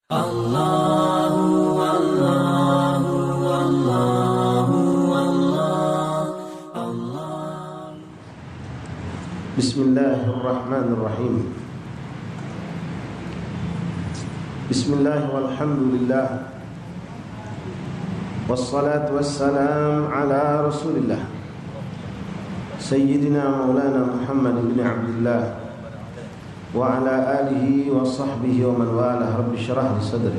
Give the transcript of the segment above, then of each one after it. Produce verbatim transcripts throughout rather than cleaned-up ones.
Allahu, Allahu, Allahu, Allah, Allah. Bismillahirrahmanirrahim. Bismillah walhamdulillah. Wassalatu wassalam ala Rasulillah. Sayyidina Maulana Muhammad bin Abdullah wa ala alihi wa sahbihi wa man walah. Rabbi shrah li sadri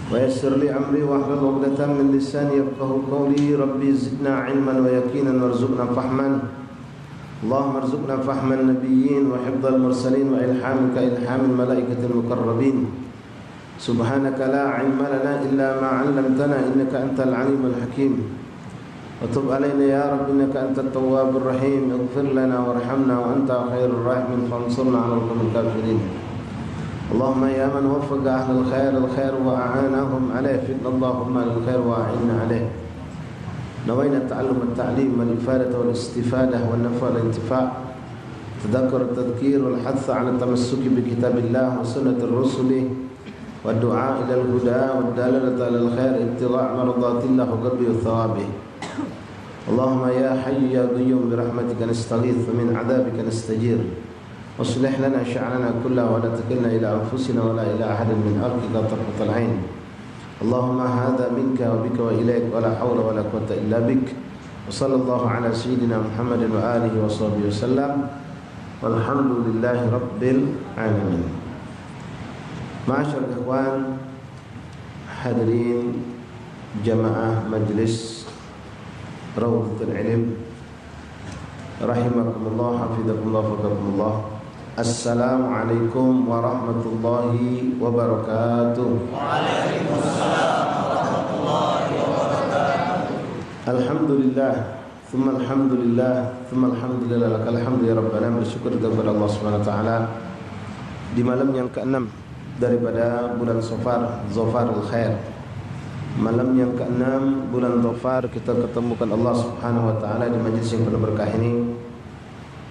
wa yassir li amri wahlul 'uqdatam min lisani yafqahu qawli. Rabbi zidna ilman wa yaqinan warzuqna fahman. Allahumma rzuqna fahman nabiyyin wa hifdzal mursalin wa ilhamaka ilhamal malaikatil muqarrabin. Subhanaka la ilma lana illa ma 'allamtana innaka antal alimul hakim. Wa tub alaina ya Rabb innaka antat tawwabur rahim. Ighfir lana warhamna wa anta khairur rahimin fansurna 'alal qaumil kafirin. Allahumma ya man waffaqa ahlal khair lil khair wa a'anahum alaih, fidna Allahumma lil khair wa a'inna alaih. Nawaina ta'allum at-ta'lim wal ifadah wal istifadah wan nafa' wal intifa'. Tadhakkur at-tadhkir wal hath 'ala tamassuki bi kitabillah wa sunnatir rusulih. Wa du'a ilal huda wa dalalata alal khair ibtigha' mardatillah wa ghadbi thawabih. Allahumma ya hayyu ya qayyum bi rahmatika nastaghith wa min adzabika nastajir. Aslih lana sya'nana kullahu wa la takilna ila anfusina wa la ila ahadin min khalqika tarfatal ain. Allahumma hadza minka wa bika wa ilaik wa la haula wa la quwwata illa bik. Wa sallallahu ala sayyidina Muhammadin wa alihi wa sahbihi wa sallam. Walhamdulillahi rabbil alamin. Ma'asyiral ikhwan, hadirin jamaah majlis Raudhatul Ilm, rahimakumullah, hafizakumullah, wafaqakumullah. Assalamualaikum warahmatullahi wabarakatuh. Waalaikumsalam warahmatullahi wabarakatuh. Alhamdulillah. Tsumma alhamdulillah, tsumma alhamdulillah, lakal hamdu ya Rabbana. Bersyukur kita kepada Allah Subhanahu wa taala. Di malam yang keenam daripada bulan Safar, Zafarul Khair. Malam yang keenam bulan Safar, kita ketemukan Allah Subhanahu wa taala di majlis yang penuh berkah ini.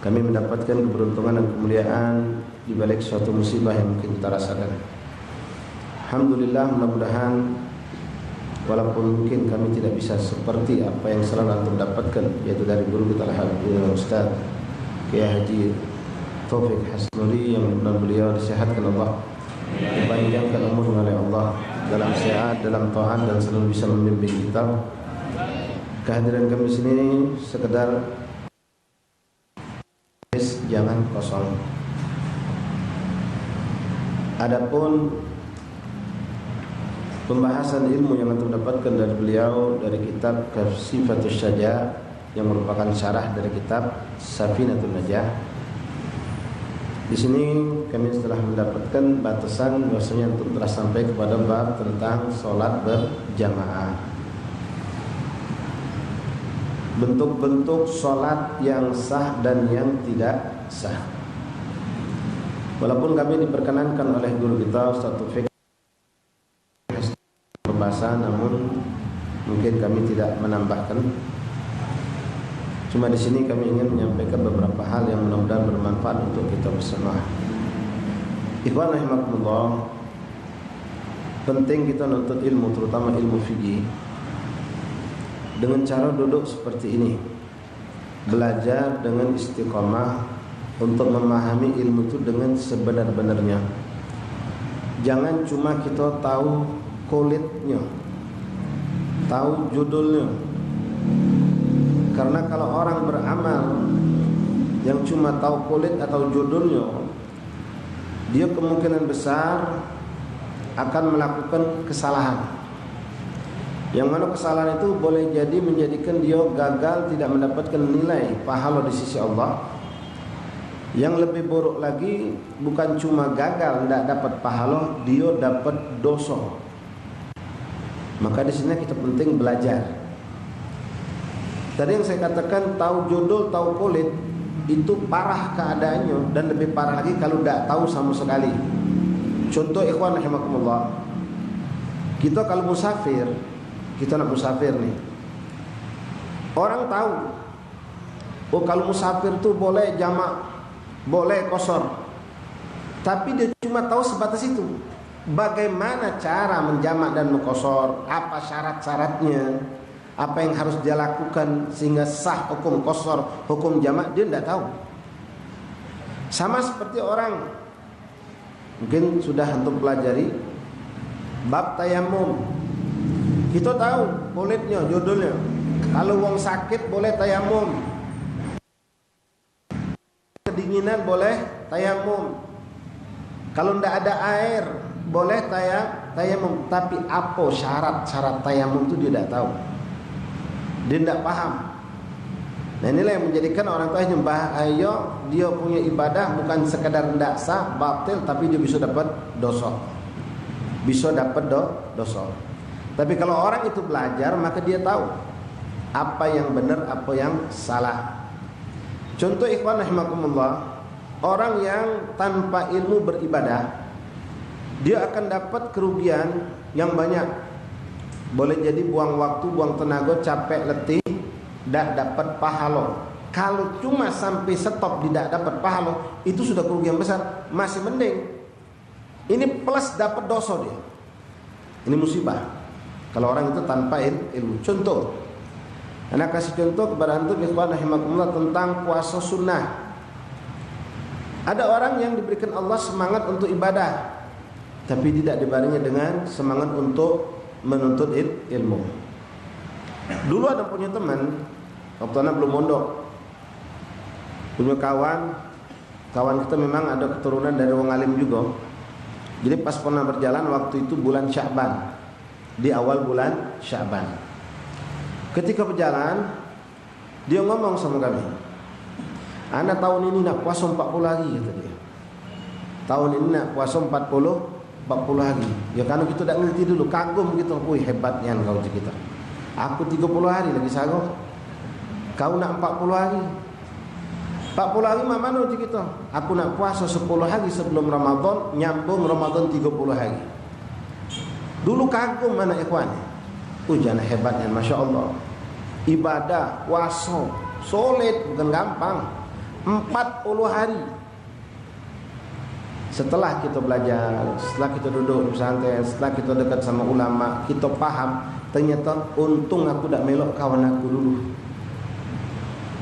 Kami mendapatkan keberuntungan dan kemuliaan di balik suatu musibah yang mungkin kita rasakan. Alhamdulillah, mudah-mudahan walaupun mungkin kami tidak bisa seperti apa yang selalu antum dapatkan, yaitu dari guru kita Al-Habib Ustaz Kiai Haji Taufik Hasnuri, yang mudah-mudahan beliau disehatkan Allah, dipanjangkan umurnya oleh Allah dalam sehat, dalam taat, dan selalu bisa membimbing kita. Kehadiran kami sini sekedar jangan kosong. Adapun pembahasan ilmu yang antum dapatkan dari beliau dari kitab Sifatus Syaja yang merupakan syarah dari kitab Safinatun Najah, di sini kami telah mendapatkan batasan bahwasanya antum telah sampai kepada bab tentang sholat berjamaah. Bentuk-bentuk sholat yang sah dan yang tidak sah. Walaupun kami diperkenankan oleh guru kita Ustaz Taufik berbahasa, namun mungkin kami tidak menambahkan. Cuma di sini kami ingin menyampaikan beberapa hal yang mudah-mudahan bermanfaat untuk kita bersama. Ikhwan rahimakumullah, penting kita nuntut ilmu, terutama ilmu fikih, dengan cara duduk seperti ini. Belajar dengan istiqamah untuk memahami ilmu itu dengan sebenar-benarnya. Jangan cuma kita tahu kulitnya, tahu judulnya. Karena kalau orang beramal yang cuma tahu kulit atau judulnya, dia kemungkinan besar akan melakukan kesalahan. Yang mana kesalahan itu boleh jadi menjadikan dia gagal, tidak mendapatkan nilai pahala di sisi Allah. Yang lebih buruk lagi, bukan cuma gagal tidak dapat pahala, dia dapat dosa. Maka di sini kita penting belajar. Tadi yang saya katakan, tahu judul, tahu kulit, itu parah keadaannya dan lebih parah lagi kalau tidak tahu sama sekali. Contoh, ikhwan rahimakumullah, kita kalau musafir, kita nak musafir nih, orang tahu, oh, kalau musafir tuh boleh jamak, boleh kosor, tapi dia cuma tahu sebatas itu. Bagaimana cara menjamak dan mengqasar? Apa syarat-syaratnya? Apa yang harus dia lakukan sehingga sah hukum qasar, hukum jamak? Dia ndak tahu. Sama seperti orang, mungkin sudah antum pelajari bab tayamum. Kita tahu kulitnya, judulnya. Kalau wong sakit boleh tayamum. Kedinginan boleh tayamum. Kalau ndak ada air, boleh taya-, tayamum. Tapi apa syarat-syarat tayamum tu dia ndak tahu. Dia ndak paham. Nah, inilah yang menjadikan orang tu nyembah ayo, dia punya ibadah bukan sekadar ndak sah, batil, tapi dia bisa dapat dosa. Bisa dapat do-, dosa. Tapi kalau orang itu belajar, maka dia tahu apa yang benar, apa yang salah. Contoh, ikhwan rahimakumullah, orang yang tanpa ilmu beribadah, dia akan dapat kerugian yang banyak. Boleh jadi buang waktu, buang tenaga, capek, letih, dak dapat pahalo. Kalau cuma sampai stop di dak dapat pahalo, itu sudah kerugian besar. Masih mending ini plus dapat dosa dia. Ini musibah. Kalau orang itu tanpa il-, ilmu. Contoh. Ana kasih contoh kepada antum, ikhwan rahimakumullah, tentang puasa sunnah. Ada orang yang diberikan Allah semangat untuk ibadah, tapi tidak dibarengi dengan semangat untuk menuntut il-, ilmu. Dulu ada punya teman, waktu anak belum mondok, punya kawan, kawan kita memang ada keturunan dari wong alim juga. Jadi pas pernah berjalan waktu itu bulan Sya'ban, di awal bulan Sya'ban. Ketika berjalan, dia ngomong sama kami, "Ana tahun ini nak puasa empat puluh hari," kata dia. "Tahun ini nak puasa empat puluh, empat puluh hari." Ya, karena kita dak ngerti dulu, kagum gitu. "Wih, hebat nian kau," ujar kita. "Aku tiga puluh hari lagi saro. Kau nak empat puluh hari." "Empat puluh hari mak mano?" ujar kita. "Aku nak puasa sepuluh hari sebelum Ramadan, nyambung Ramadan tiga puluh hari." Dulu kagum anak ikhwan. "Ujar anak hebat nian, masya Allah. Ibadah, puasa, sulit, bukan gampang. Empat puluh hari." Setelah kita belajar, setelah kita duduk di pesantren, setelah kita dekat sama ulama, kita paham, ternyata untung aku dak melok kawan aku dulu.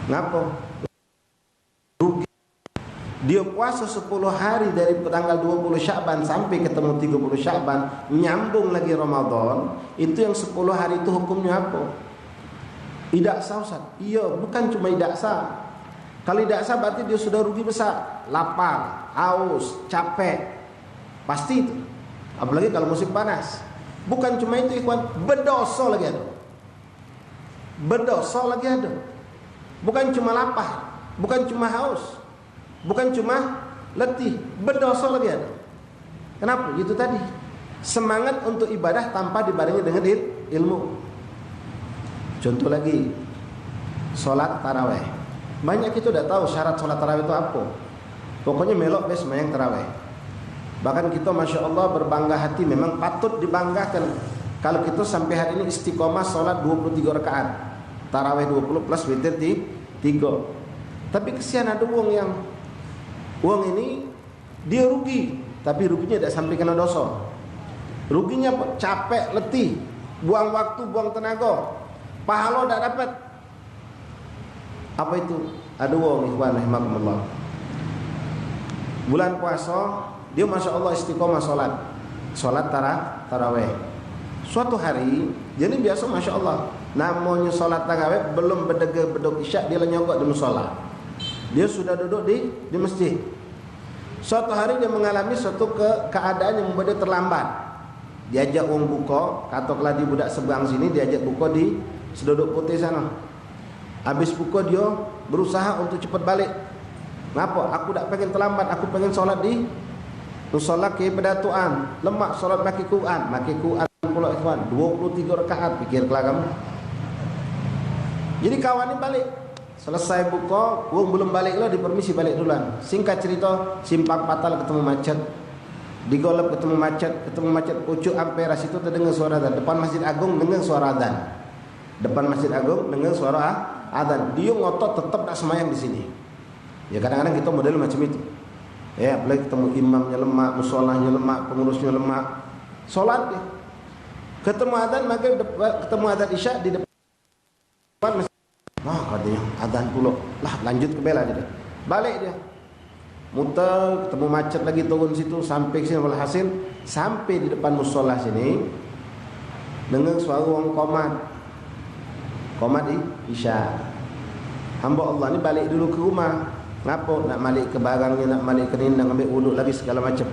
Ngapo? Rugi. Dia puasa sepuluh hari dari tanggal dua puluh Sya'ban sampai ketemu tiga puluh Sya'ban, nyambung lagi Ramadan, itu yang sepuluh hari itu hukumnya apa? Idak sah, Ustaz. Iya, bukan cuma idak sah. Kalau idak sah berarti dia sudah rugi besar. Lapar, haus, capek. Pasti itu. Apalagi kalau musim panas. Bukan cuma itu, ikhwan, berdosa lagi ada. Berdosa lagi ada. Bukan cuma lapar, bukan cuma haus, bukan cuma letih, berdosa lagi ada. Kenapa? Itu tadi. Semangat untuk ibadah tanpa dibarengi dengan il-, ilmu. Contoh lagi, salat taraweh. Banyak kita dak tahu syarat salat taraweh itu apa. Pokoknya melok be sembahyang taraweh. Bahkan kita, masya Allah, berbangga hati, memang patut dibanggakan kalau kita sampai hari ini istiqomah salat dua puluh tiga rakaat. Taraweh dua puluh plus witir ti-, tiga. Tapi kesian ada wong yang, wong ini dia rugi, tapi ruginya dak sampai kena dosa. Ruginya apa? Capek, letih, buang waktu, buang tenaga, pahalo dak dapat. Apa itu? Ada wong, ikhwan rahimakumullah. Bulan puasa, dia, masya Allah, istiqomah salat. Salat tara-, taraweh. Suatu hari, dia ni biasa, masya Allah, namanya salat taraweh, belum bedege bedok isya, dia lah nyogok di musala. Dia sudah duduk di, di masjid. Suatu hari dia mengalami suatu ke-, keadaan yang membuat dia terlambat. Diajak wong buka, kato keladi budak seberang sini, diajak buka di Sedodok Putih sana. Habis buka dia berusaha untuk cepat balik. Ngapo? "Aku dak pengen terlambat, aku pengen salat di musala ke pedatuan. Lemak salat make Quran, make Quran pula, ikhwan. Dua puluh tiga rakaat, pikir kelar kamu." Jadi kawan ni balik. Selesai buka, wong belum balik lah, dipermisi balik duluan. Singkat cerita, simpang patal ketemu macet. Di Golep ketemu macet, ketemu macet, pucuk Ampera situ terdengar suara azan. Depan Masjid Agung dengar suara azan. Depan Masjid Agung dengar suara a-, azan. Dia ngotot tetap nak semayang di sini. Ya, kadang-kadang kita model macam itu. Ya, apalagi ketemu imamnya lemak, musolahnyo lemak, pengurusnya lemak. Sholat dia. Ketemu adzan maghrib, dep- ketemu adzan isya di depan masjid. Nah, katanya adzan pulo. Lah, lanjut ke bela dia. Balik dia. Muter, ketemu macet lagi, turun situ, sampai ke sini. Walhasil, sampai di depan musola sini, dengar suara wong komat. Komat i- isya. Hamba Allah ni balik dulu ke rumah. Ngapo? Nak malik ke barangnyo, nak malik ke nindang, ambil wuduk lagi segala macam.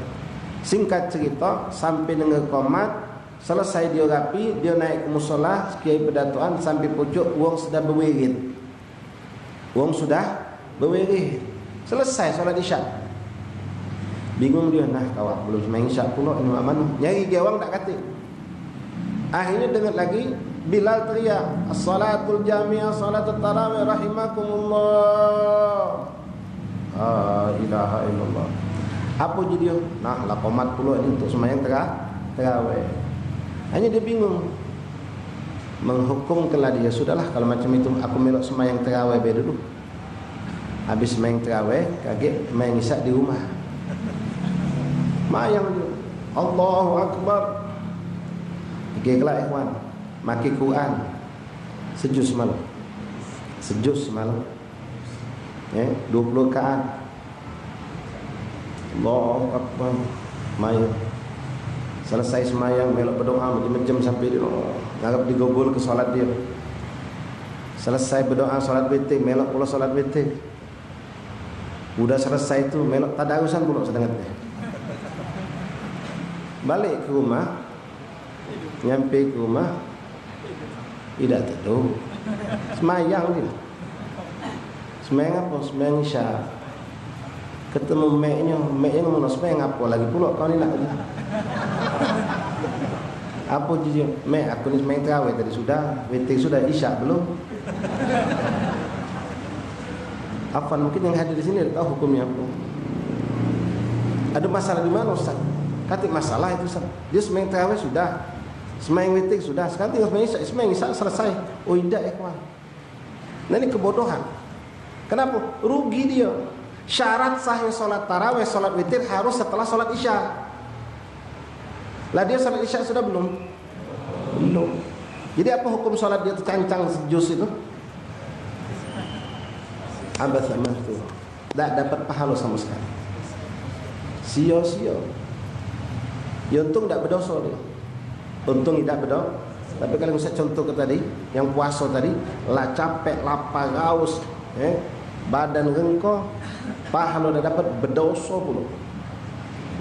Singkat cerita, sampai dengar komat, selesai dia rapi, dia naik ke musola, sekiai pedatoan, sampai pucuk, wong sudah bewirid. Wong sudah bewirid. Selesai solat isya. Bingung dia, nah, kawak belum sembahyang isya pulo ni, mak mano? Nyari dia wong dak katik. Akhirnya dengar lagi Bilal teriak, "As-salatul jamiah, salatul tarawih, rahimakumullah." La ilaha illallah. Apa jadi dia? Nah, lah komat pulo ni untuk sembahyang tera- tarawih. Hanya dia bingung. Menghukumkanlah dia, sudahlah kalau macam itu, aku melok sembahyang tarawih be dulu. Habis sembahyang tarawih, kagek sembahyang isya di rumah. Mayang dia. Allahu Akbar. Tiga kelak, ikhwan. Maki Quran. Sejus semalam. Sejus semalam. Eh, dua puluh rakaat. Allahu Akbar. Main. Selesai semayang, melok berdoa, macam-macam sampai dia, oh, ngarap digogol ke solat dia. Selesai berdoa, solat witir, melok pula solat witir. Udah selesai tu, melok tadarusan pula sedengatnya. Balik ke rumah, nyampe ke rumah, idak teduh. Semayang dia. Semayang apa? Semayang isya. Ketemu meknyo, meknyo ngomong, "Semayang apa lagi pulo kau ni nak?" Apa jijik? "Mek, aku ni semayang tarawih tadi sudah, witir sudah, isya belum." Afwan, mungkin yang hadir di sini ada tahu hukumnya apa. Ada masalah di mana, Ustaz? Katik masalah itu, Ustaz. Dia semayang tarawih sudah. Semayang witir sudah. Sekarang tinggal semayang isya. Semayang isya selesai. Oh, indah, ikhwan. Nah, ini kebodohan. Kenapa? Rugi dia. Syarat sahnya solat tarawih, solat witir harus setelah solat isya. Lah, dia solat isya sudah belum? Belum. Jadi, apa hukum solat dia tercancang sejus itu? Abasa mahtu. Dak dapat pahalo samo sekali. Sio-sio. Ya, untung dak bedoso dia. Untung dak bedoso. Tapi kalau misal contoh ke tadi, yang puaso tadi, lah capek, lapar, haus, eh, badan rengko, pahalo dak dapat, bedoso pulo.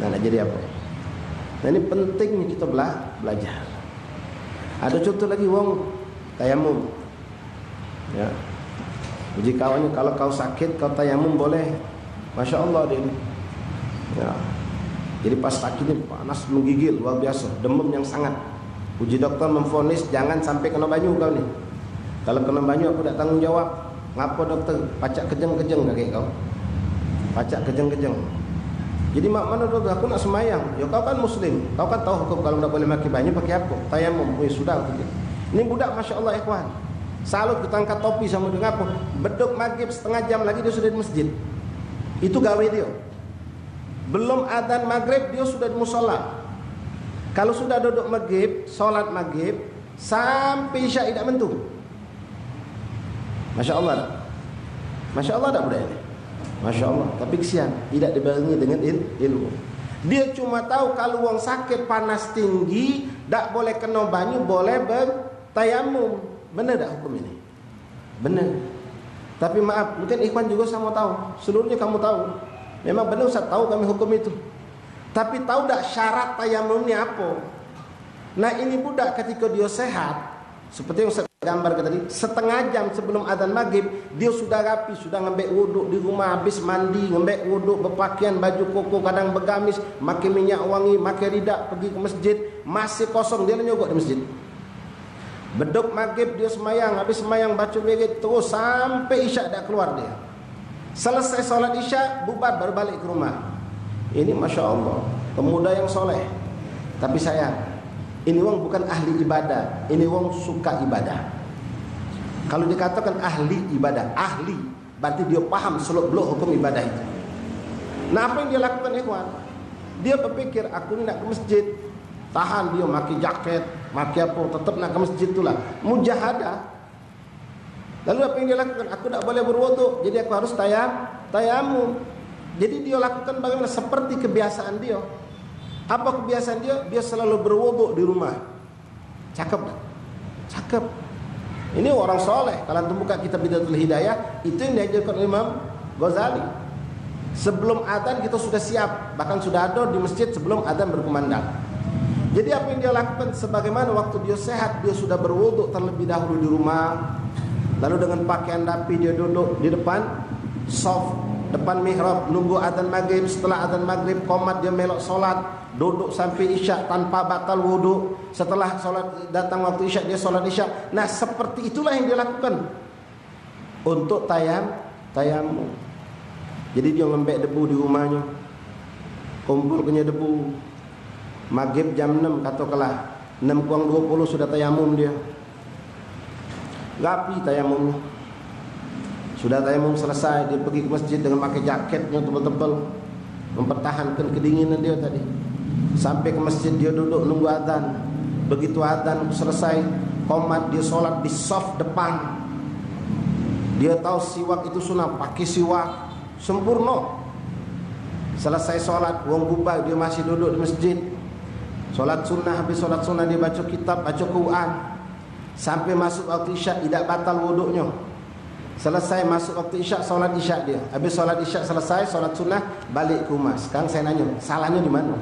Nah, nak jadi apa? Nah, ini pentingnya kita bela- belajar. Ada contoh lagi, wong tayamum. Ya. Uji kawannya, kalau kau sakit, kau tayamum boleh. Masya Allah dia ni. Ya. Jadi pas sakit ni panas menggigil, luar biasa, demam yang sangat. Uji dokter memvonis, "Jangan sampai kena banyu kau ni. Kalau kena banyu, aku dak tanggung jawab." "Ngapo, dokter?" "Pacak kejeng-kejeng kaki kau. Pacak kejeng-kejeng." "Jadi mak mano, dokter? Aku nak sembahyang." "Ya, kau kan muslim. Kau kan tahu hukum kalau dak boleh pakai banyu, pakai apa? Tayamum." "Oh, ya sudah," aku cakap. Ini budak, masya Allah, ikhwan. Salut, kita angkat topi sama dia. Ngapo? Beduk maghrib setengah jam lagi dia sudah di masjid. Itu gawe dia. Belum adzan maghrib, dia sudah di musola. Kalau sudah duduk maghrib, solat maghrib, sampai isya idak mentu. Masya Allah tak? Masya Allah tak budak ini? Masya Allah. Tapi kesian, idak dibarengi dengan il- ilmu. Dia cuma tahu kalau wong sakit panas tinggi, dak boleh kena banyu, boleh bertayamum. Benar tak hukum ini? Benar. Tapi maaf, mungkin ikhwan juga sama tahu. Seluruhnya kamu tahu. Memang benar, Ustaz, tahu kami hukum itu. Tapi tahu dak syarat tayamum ni apa? Nah, ini budak ketika dia sehat, seperti yang Ustaz gambarkan tadi, setengah jam sebelum adzan maghrib, dia sudah rapi, sudah ngembek wuduk di rumah, habis mandi, ngembek wuduk, berpakaian, baju koko, kadang begamis, makai minyak wangi, makai ridak, pergi ke masjid, masih kosong, dia nyogok di masjid. Beduk maghrib dia semayang, habis semayang baca wirid terus sampai isya dak keluar dia. Selesai solat isya, bubar, baru balik ke rumah. Ini, masya Allah, pemuda yang soleh. Tapi sayang, ini wong bukan ahli ibadah, ini wong suka ibadah. Kalau dikatakan ahli ibadah, ahli, berarti dia paham seluk beluk hukum ibadah itu. Nah, apa yang dia lakukan, ikhwan? Dia berpikir, "Aku ni nak ke masjid." Tahan dia make jaket, make apa, tetap nak ke masjid tu lah. Mujahadah. Lalu apa yang dia lakukan? "Aku tak boleh berwuduk, jadi aku harus tayam, tayamum." Jadi dia lakukan bagaimana? Seperti kebiasaan dia. Apa kebiasaan dia? Dia selalu berwuduk di rumah. Cakep tak? Cakep. Ini orang soleh. Kalau antum buka kitab Bidayatul Hidayah, itu yang diajarkan Imam Ghazali. Sebelum adzan kita sudah siap, bahkan sudah ada di masjid sebelum adzan berkumandang. Jadi apa yang dia lakukan? Sebagaimana waktu dia sehat, dia sudah berwuduk terlebih dahulu di rumah, lalu dengan pakaian rapi dia duduk di depan saf, depan mihrab, nunggu adzan maghrib. Setelah adzan maghrib, komat dia melok solat, duduk sampai isya tanpa batal wuduk. Setelah solat, datang waktu isya, dia solat isya. Nah, seperti itulah yang dia lakukan untuk tayam, tayamum. Jadi dia ngembek debu di rumahnya, kumpulkannya debu. Maghrib jam enam, katakanlah, enam kurang dua puluh sudah tayamum dia. Rapi tayamumnya. Sudah tayamum selesai, dia pergi ke masjid dengan pakai jaketnya tebal-tebal, mempertahankan kedinginan dia tadi. Sampai ke masjid, dia duduk nunggu adzan. Begitu adzan selesai, komat, dia solat di saf depan. Dia tahu siwak itu sunnah, pakai siwak sempurna. Selesai solat, wong bubar, dia masih duduk di masjid. Solat sunnah, habis solat sunnah dia baca kitab, baca Quran. Sampai masuk waktu isya, idak batal wuduknya. Selesai masuk waktu isya, solat isya dia. Habis solat isya selesai, solat sunnah, balik ke rumah. Sekarang saya nanya, salahnya di mana?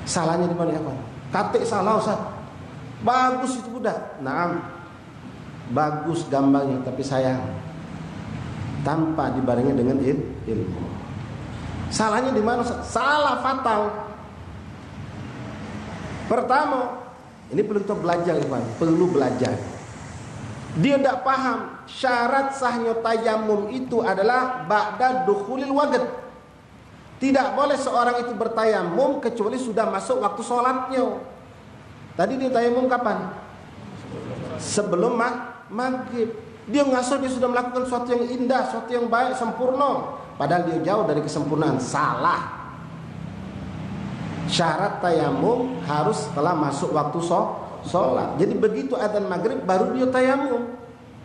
Salahnya di mana, ya, kawan? Katik salah, Ustaz. Bagus itu budak. Naam. Bagus gambarnya, tapi sayang, tanpa dibarengi dengan il-, ilmu. Salahnya di mana, Ustaz? Salah fatal. Pertama, ini perlu kita belajar, ikhwan, perlu belajar. Dia tak paham syarat sahnya tayamum itu adalah ba'da dukhulil waqt. Tidak boleh seorang itu bertayamum kecuali sudah masuk waktu sholatnya. Tadi dia tayamum kapan? Sebelum ma-, maghrib. Dia ngasuh dia sudah melakukan suatu yang indah, suatu yang baik, sempurna. Padahal dia jauh dari kesempurnaan. Salah. Syarat tayamum harus setelah masuk waktu so-, sholat. Jadi begitu adzan maghrib baru dia tayamum.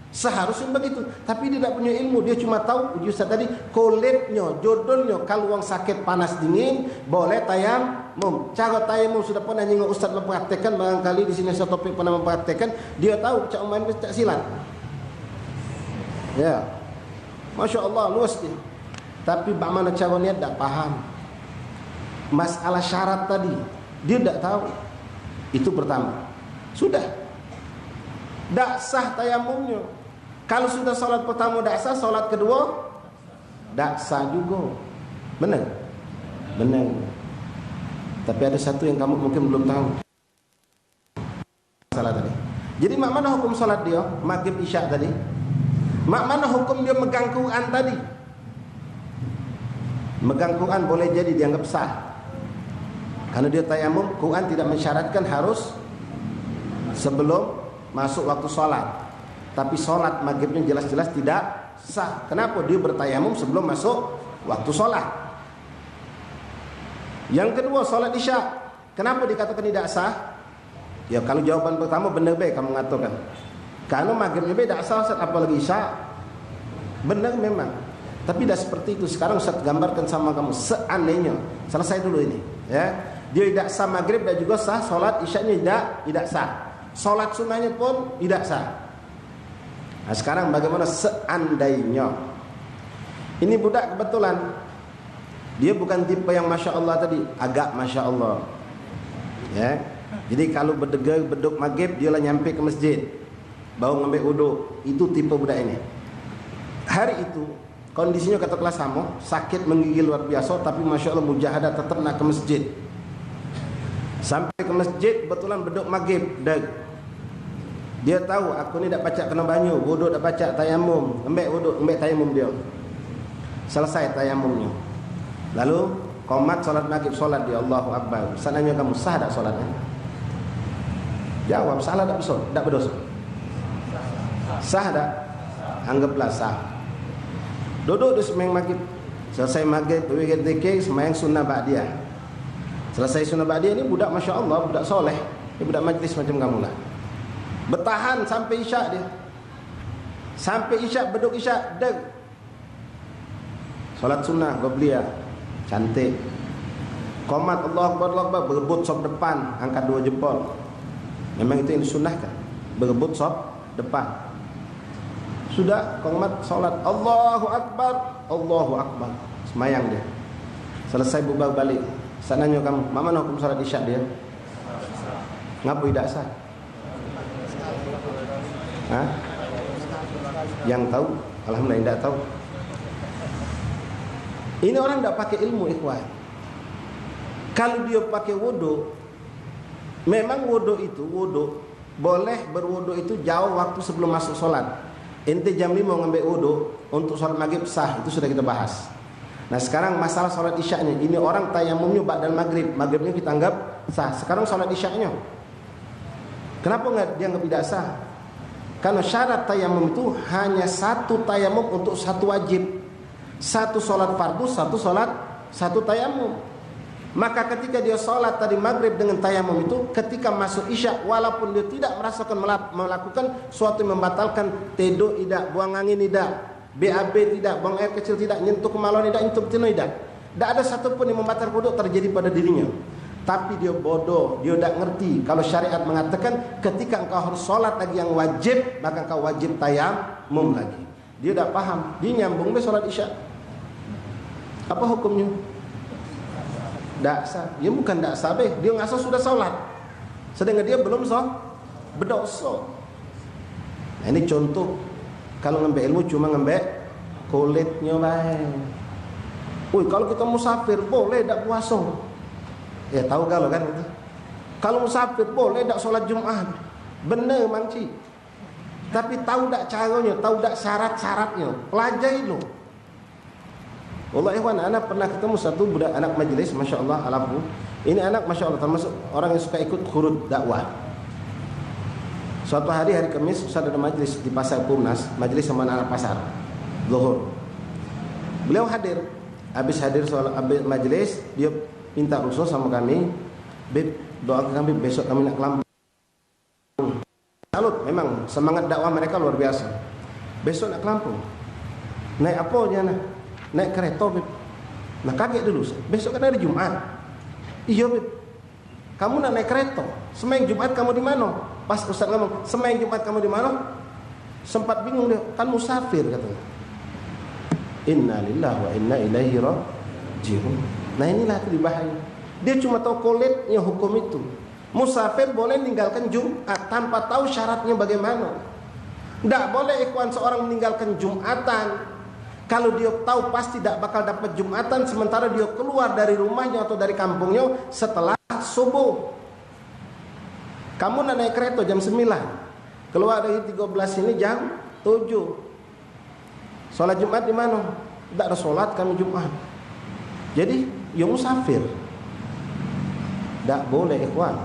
Seharusnya begitu. Tapi dia tak punya ilmu. Dia cuma tahu, uji ustaz tadi, kulitnya, jodolnya, kalau wong sakit panas dingin, boleh tayamum. Cara tayamum sudah pernah nyingok ustaz mempraktekkan, barangkali di sini Ustaz Taufik pernah mempraktekkan, dia tahu cak main cak silat. Ya. Masya Allah, luas dia. Tapi bagaimana cara niat tak paham. Masalah syarat tadi, dia tak tahu. Itu pertama. Sudah. Tak sah tayamumnya. Kalau sudah solat pertama tak sah, solat kedua tak sah juga. Benar? Benar. Tapi ada satu yang kamu mungkin belum tahu. Salah tadi. Jadi, mak mana hukum solat dia? Maghrib, isya tadi. Mak mana hukum dia megang Quran tadi? Megang Quran boleh jadi dianggap sah. Karena dia tayamum, Quran tidak mensyaratkan harus sebelum masuk waktu solat. Tapi solat maghribnya jelas-jelas tidak sah. Kenapa? Dia bertayamum sebelum masuk waktu solat. Yang kedua, solat isya. Kenapa dikatakan tidak sah? Ya, kalau jawaban pertama benar be kamu ngatakan. Kalau maghribnya be tak sah, Ustaz, apalagi isya. Benar memang. Tapi dah seperti itu, sekarang Ustaz gambarkan sama kamu. Seandainya, selesai dulu ini, ya. Dia tidak sah maghrib dan juga sah solat isyanya tidak, tidak sah. Solat sunnahnya pun tidak sah. Nah, sekarang bagaimana seandainya? Ini budak kebetulan dia bukan tipe yang masya Allah tadi, agak masya Allah. Ya. Jadi kalau berdegar beduk maghrib, dia lah nyampe ke masjid. Baru ngambil wuduk. Itu tipe budak ini. Hari itu, kondisinya katakanlah sama, sakit menggigil luar biasa, tapi masya Allah mujahadah tetap nak ke masjid. Sampai ke masjid, kebetulan beduk maghrib. Dah. Dia tahu, "Aku ni dak pacak kena banyu, wuduk dak pacak, tayamum." Ngembek wuduk, ngembek tayamum dia. Selesai tayamumnya. Lalu, komat solat maghrib, solat dia, Allahu Akbar. Saya nanya kamu, sah dak solatnya? Jawab, salah dak beso-, dak bedoso? Sah dak? Anggaplah sah. Duduk di semeng maghrib. Selesai maghrib, W G T K, semayang sunnah ba'diyah. Selesai sunnah ba'diyah ni budak, masya Allah, budak soleh. Ni budak majlis macam kamu lah. Bertahan sampai isya dia. Sampai isya, beduk isya, deg. Salat sunnah, qobliyah. Cantik. Qomat, Allahu Akbar, Allahu Akbar, berebut sop depan, angkat dua jempol. Memang itu yang disunnahkan. Berebut sop depan. Sudah, qomat, salat, Allahu Akbar, Allahu Akbar. Semayang dia. Selesai bubar balik. Saya nanya kamu, "Mak mana hukum salat isya dia?" Ngapa tidak sah? Hah? Yang tahu? Alhamdulillah, tidak tahu. Ini orang tidak pakai ilmu, ikhwan. Kalau dia pakai wuduk, memang wuduk itu, wuduk, boleh berwuduk itu jauh waktu sebelum masuk solat. Ente jam lima ngambil wuduk untuk solat maghrib sah, itu sudah kita bahas. Nah, sekarang masalah solat isyaknya. Ini orang tayamumnya ba'dal maghrib, maghribnya kita anggap sah. Sekarang solat isyaknya. Kenapa nggak dianggap tidak sah? Karena syarat tayamum itu hanya satu tayamum untuk satu wajib. Satu solat fardu, satu solat, satu tayamum. Maka ketika dia solat tadi maghrib dengan tayamum itu, ketika masuk isya, walaupun dia tidak merasakan melap- melakukan suatu yang membatalkan, tedok idak, buang angin idak, B A B tidak, buang air kecil tidak, nyentuh kemaluan idak, nyentuh betina idak. Tidak ada satu pun yang membatalkan wuduk terjadi pada dirinya. Tapi dia bodoh, dia tidak ngerti. Kalau syariat mengatakan ketika engkau harus solat lagi yang wajib, maka engkau wajib tayamum lagi. Dia tidak paham. Dia nyambung be solat isya. Apa hukumnya? Tidak sah. Dia bukan tidak sah be. Dia ngasuh sudah solat. Sedangkan dia belum so, berdosa. Nah, ini contoh. Kalau ngambek ilmu cuma ngambek kulitnya bae. Woi, kalau kita musafir boleh dak puasa? Ya tahu kalau kan itu. Kalau musafir boleh dak sholat Jumat? Bener mang cik. Tapi tahu dak caranya, tahu dak syarat-syaratnya. Pelajari dulu. Wallah ikhwan, anak pernah ketemu satu budak anak majelis, masya Allah, alafu. Ini anak masya Allah termasuk orang yang suka ikut khurut dakwah. Suatu hari, hari Kamis, Ustaz ada majelis di pasar Purnas, majelis sama anak pasar, Zuhur. Beliau hadir, habis hadir soal habis majelis, dia minta rusuh sama kami, "Bib, doakan kami, besok kami nak ke Lampung." Salut, memang semangat dakwah mereka luar biasa. "Besok nak ke Lampung." "Naik apa je nah?" "Naik kereta, Bib." Nah, kaget dulu. "Besok kan hari Jumat." "Iya, Bib." "Kamu nak naik kereta? Semayang Jumat kamu di mana?" Pas Ustaz ngomong, "Semayang Jumat kamu di mana?" Sempat bingung dia, "Kan musafir," katanya. Inna lillahi wa inna ilaihi raji'un. Nah, inilah tadi bahaya. Dia cuma tahu kulitnya hukum itu. Musafir boleh ninggalkan Jumat tanpa tahu syaratnya bagaimana. Ndak boleh ikhwan seorang meninggalkan Jumatan. Kalau dia tahu pasti dak bakal dapat Jumatan, sementara dia keluar dari rumahnya atau dari kampungnya setelah subuh. Kamu nak naik kereta jam sembilan, keluar dari tiga belas ini jam tujuh. Sholat Jumat di mana? Dak ada sholat kami Jumat. Jadi, ya musafir. Dak boleh, ikhwan.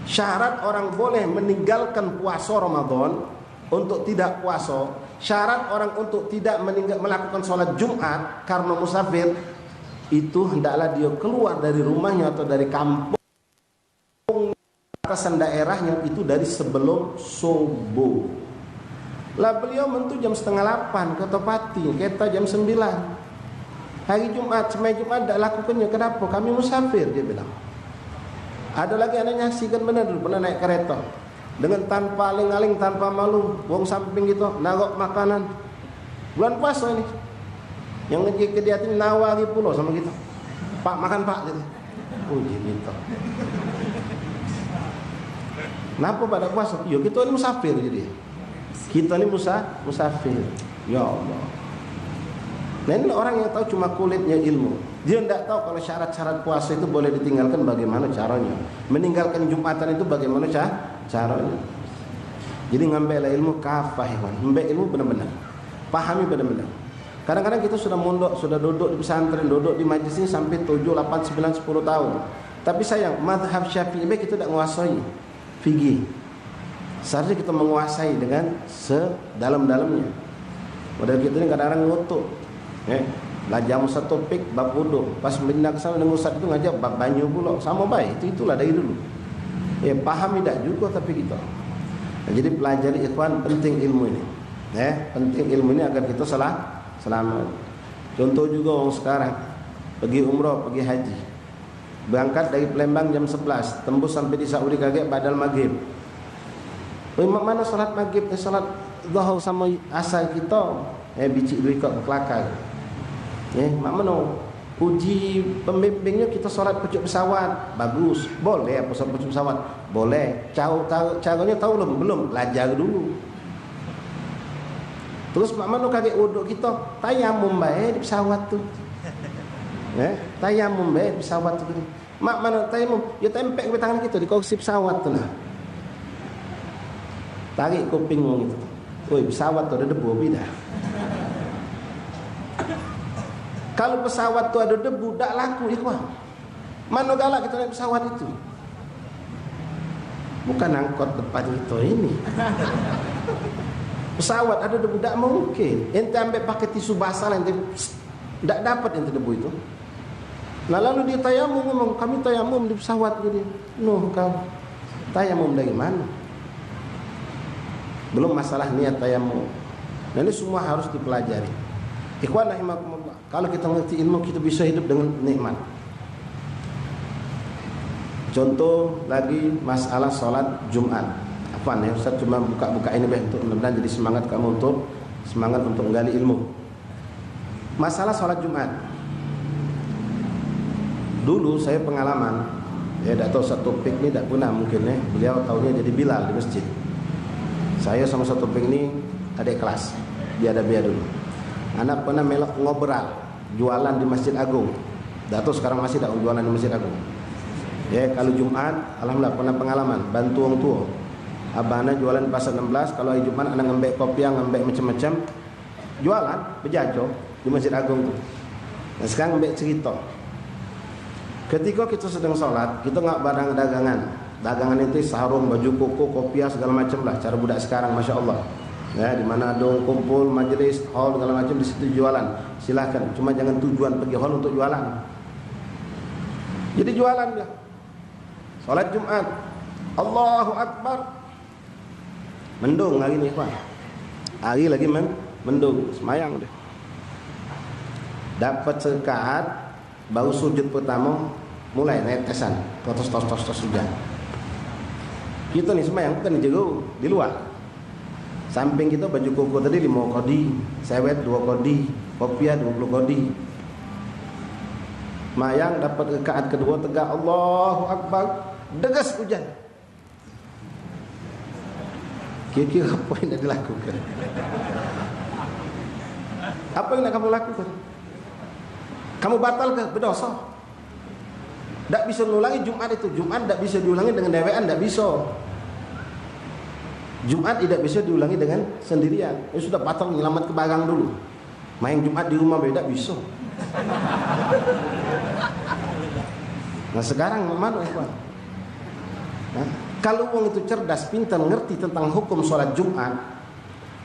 Syarat orang boleh meninggalkan puasa Ramadan untuk tidak puasa, syarat orang untuk tidak meninggal, melakukan sholat Jumat karena musafir, itu hendaklah dia keluar dari rumahnya atau dari kampung batasan daerahnya itu dari sebelum subuh. Lah, beliau mentu jam setengah lapan ke Topati, kereta jam sembilan. Hari Jumat, semai Jumat dak lakukannya. Kenapa? Kami musafir, dia bilang. Ada lagi anak nyaksikan benar dulu, pernah naik kereta. Dengan tanpa aling-aling, tanpa malu, wong samping kita, narok makanan. Bulan puasa ini. Yang ngejek ke dia tu nawari pulo sama kita. "Pak, makan, Pak," gitu. Oh, jadi kita. Kenapa pada puasa? Ya, kita ni musafir jadi. Kita ni musa-, musafir. Ya Allah. Nah, ini orang yang tahu cuma kulitnya ilmu. Dia ndak tahu kalau syarat-syarat puasa itu boleh ditinggalkan bagaimana caranya. Meninggalkan Jumatan itu bagaimana ca-, caranya. Jadi ngambil ilmu kafah, ikhwan. Ngambil ilmu benar-benar. Pahami benar-benar. Kadang-kadang kita sudah mondok, sudah duduk di pesantren, duduk di majlis ini sampai tujuh, lapan, sembilan, sepuluh tahun. Tapi sayang, madhab Syafi'i bae kita tidak menguasai fikih. Seharusnya kita menguasai dengan sedalam-dalamnya. Model kita ni kadang-kadang ngotok. Ya. Belajar Musa Topik bab wuduk, pas pindah ke sana dengan ustaz itu ngajar bab banyu pula. Sama baik, itu itulah dari dulu. Ya, paham tidak juga tapi kita. Nah, jadi pelajari ikhwan penting ilmu ini. Ya, penting ilmu ini agar kita salah selamat. Contoh juga orang sekarang pergi umrah, pergi haji. Berangkat dari Palembang jam sebelas, tembus sampai di Saudi kagek badal maghrib. Oi, mak mano salat maghrib, eh, salat zuhur sama asar kita? Eh, bicik dua ikok bekelakar. Eh, mak mano? Uji pembimbingnya kita salat pucuk pesawat. Bagus. Boleh apa salat pucuk pesawat? Boleh. Cara, cara, caranya tahu belum? Belum. Belajar dulu. Terus mak mano kagek wuduk kita? Tayamum bae di pesawat tu. Eh, tayamum bae di pesawat tu. Mak mano tayamum? Ya tempek ke tangan kita di kursi pesawat tu nah. Tarik kuping wong itu. Oi, pesawat tu ada debu, beda. Kalau pesawat tu ada debu, dak laku, ikhwan. Mano galak kita naik pesawat itu? Bukan angkot depan kita ini. Pesawat ada debu, dak mungkin. Ente ambek pakai tisu basah lah, ente, pst, dak dapat ente debu itu. Nah, lalu dia tayamum, ngomong, "Kami tayamum di pesawat," gitu. Nuh, kau tayamum dari mana? Belum masalah niat tayamum. Nah, ini semua harus dipelajari. Ikhwan rahimakumullah, kalau kita ngerti ilmu, kita bisa hidup dengan nikmat. Contoh lagi, masalah sholat Jumat. Apa nih, Ustaz cuma buka-buka ini, beh, untuk mudah-mudahan jadi semangat kamu untuk, semangat untuk menggali ilmu. Masalah sholat Jumat. Dulu saya pengalaman, ya, dak tahu Ustaz Topik ni dak pernah mungkin, eh. Beliau tahunya jadi Bilal di masjid. Saya sama Ustaz Topik ni adik kelas. Dia ada, dia dulu. Anak pernah melok ngobral, jualan di Masjid Agung. Dak tahu sekarang masih dak jualan di Masjid Agung. Ya, kalau Jumat, alhamdulillah pernah pengalaman, bantu wong tua. Abahna jualan di Pasar enam belas, kalau hari Jumat anak ngembek kopiah, ngembek macam-macam. Jualan, bejajo di Masjid Agung tu. Nah, sekarang ambek cerita. Ketika kita sedang sholat, kita ngak barang dagangan. Dagangan itu sarung, baju koko, kopiah, segala macam lah. Cara budak sekarang, masya Allah. Ya, di mana ada kumpul, majelis, hall, segala macam, di situ jualan. Silahkan. Cuma jangan tujuan pergi hall untuk jualan. Jadi jualan dia. Sholat Jumat. Allahu Akbar. Mendung hari ni, Pak. Hari lagi men-, mendung, semayang dia. Dapat serakaat, baru sujud pertama, mulai netesan, tos, tos, tos, tos, hujan. Kita ni semayang bukan di jero, di luar. Samping kita baju koko tadi lima kodi, sewet dua kodi, kopiah dua puluh kodi. Mayang dapat rakaat kedua, tegak, Allahu Akbar, deras hujan. Kira-kira apa yang nak dilakukan? Apa yang nak kamu lakukan? Kamu batal ke? Berdosa. Dak bisa ngulangi Jumat itu. Jumat dak bisa diulangi dengan dewean, dak bisa. Jumat tidak bisa diulangi dengan sendirian. Ya sudah, batal, nyelamat ke barang dulu. Main Jumat di rumah be dak bisa. Nah, sekarang mak mano, ikhwan? Nah, kalau wong itu cerdas, pintar, ngerti tentang hukum sholat Jumat,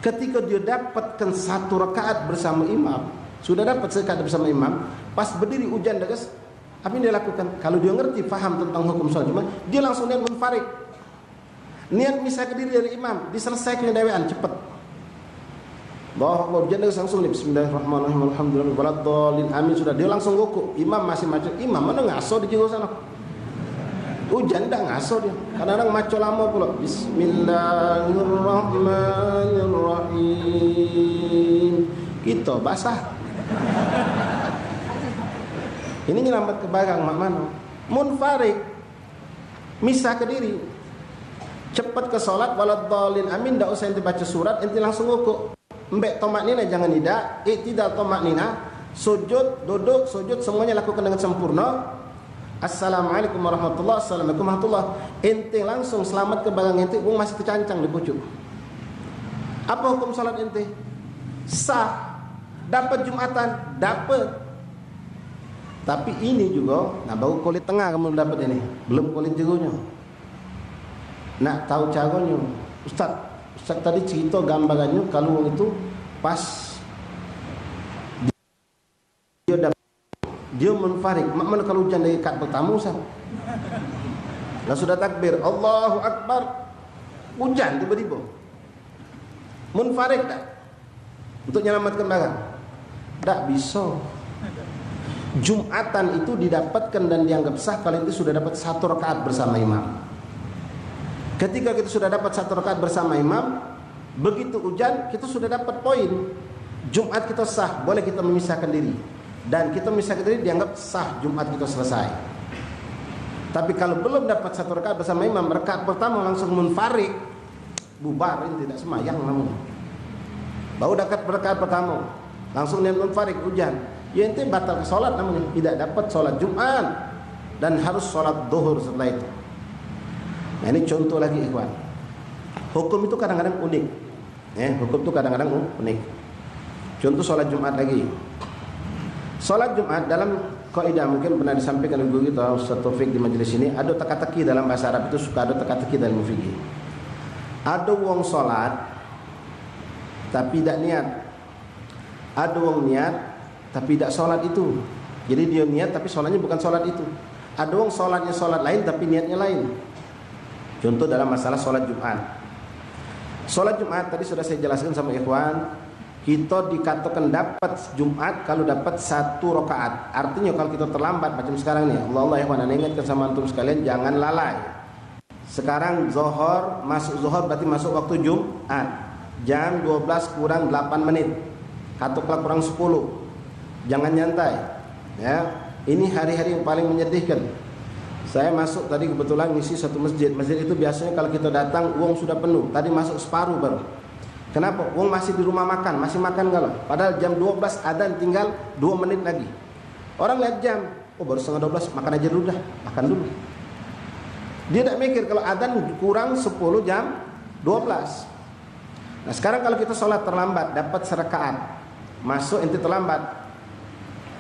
ketika dia dapatkan satu rakaat bersama imam, sudah dapat serakaat bersama imam, pas berdiri hujan deras, apa yang dia lakukan? Kalau dia ngerti, faham tentang hukum sholat Jumat, dia langsung niat munfarid. Niat misah ke diri dari imam, diselesaikan dewean cepet. Allahu Akbar, hujan deras langsung ni, "Bismillahirrahmanirrahim, alhamdulillah, waladdallin, amin." Sudah, dia langsung rukuk. Imam masih maco, imam mano ngaso di jero sana? Hujan dak ngaso dia. Kadang-kadang maco lama pula. "Bismillahirrahmanirrahim." Kita basah. Ini nyelamat ke barang mak mano? Munfarid. Misah ke diri. Cepet ke sholat, waladdallin, amin, dak usah ente baca surat, ente langsung rukuk. Ambek tomakninah jangan idak, iktidal, tomakninah, sujud, duduk, sujud, semuanya lakukan dengan sempurna. Assalamualaikum warahmatullah, assalamualaikum warahmatullah. Ente langsung selamat ke barang ente, wong masih tercancang di pucuk. Apa hukum sholat ente? Sah. Dapat Jumatan? Dapat. Tapi ini juga, nah, baru kulit tengah kamu dapat ini, belum kulit jeronyo. Nak tahu caronyo, Ustaz, Ustaz tadi cerita gambarannya kalau wong itu pas Dia munfarik. Mak mana kalau ujan dari rakaat pertama, Ustaz? Lah sudah takbir, Allahu Akbar. Ujan tiba-tiba. Munfarik tak? Untuk nyelamatkan barang? Tak bisa. Jumatan itu didapatkan dan dianggap sah kalau itu sudah dapat satu rakaat bersama imam. Ketika kita sudah dapat satu rakaat bersama imam, begitu ujan, kita sudah dapat poin. Jumat kita sah, boleh kita memisahkan diri. Dan kita memisahkan diri dianggap sah, Jumat kita selesai. Tapi kalau belum dapat satu rakaat bersama imam, rakaat pertama langsung munfarik, bubar, ente tidak semayang namanya. Baru dapat rakaat pertama, langsung niat munfarik, ujan. Ya, ente batal ke sholat namanya, tidak dapat sholat Jumat. Dan harus sholat duhur setelah itu. Nah, ini contoh lagi, ikhwan. Hukum itu kadang-kadang unik. Ya, hukum itu kadang-kadang un-, unik. Contoh sholat Jumat lagi. Sholat Jumat dalam kaidah mungkin pernah disampaikan oleh guru kita, Ustaz Taufik, di majelis ini, ada teka-teki dalam bahasa Arab itu, suka ada teka-teki dalam fikih. Ada wong sholat, tapi tidak niat. Ada wong niat, tapi tidak sholat itu. Jadi dia niat, tapi sholatnya bukan sholat itu. Ada wong sholatnya sholat lain, tapi niatnya lain. Contoh dalam masalah sholat Jumat. Sholat Jumat tadi sudah saya jelaskan sama ikhwan, kita dikatakan dapat Jumat kalau dapat satu rakaat. Artinya kalau kita terlambat macam sekarang ni, Allah Allah, ikhwan, ane ingatkan sama antum sekalian, jangan lalai. Sekarang zohor, masuk zohor berarti masuk waktu Jumat. Jam dua belas kurang delapan menit. Katakanlah kurang sepuluh. Jangan nyantai. Ya, ini hari-hari yang paling menyedihkan. Saya masuk tadi kebetulan ngisi satu masjid. Masjid itu biasanya kalau kita datang, uang sudah penuh. Tadi masuk separuh baru. Kenapa? Uang masih di rumah makan, masih makan kalau. Padahal jam dua belas adan, tinggal dua menit lagi. Orang lihat jam, "Oh, baru setengah dua belas, makan aja dulu dah, makan dulu." Dia tak mikir kalau adan kurang sepuluh jam dua belas. Nah, sekarang kalau kita sholat terlambat, dapat serakaat, masuk ente terlambat,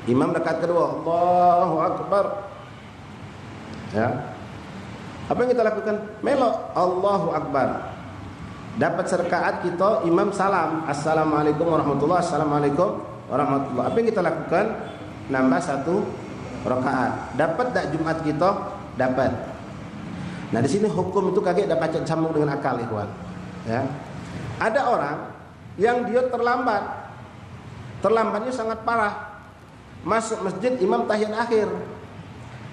imam rakaat kedua, Allahu Akbar. Ya. Apa yang kita lakukan? Melok, Allahu Akbar. Dapat serakaat kita, imam salam, "Assalamualaikum warahmatullah, assalamualaikum warahmatullah." Apa yang kita lakukan? Nambah satu rakaat. Dapat tak Jumat kita? Dapat. Nah, di sini hukum itu kagek dak pacak sambung dengan akal, ikhwan. Ya. Ada orang yang dia terlambat. Terlambatnya sangat parah. Masuk masjid, imam tahiyat akhir.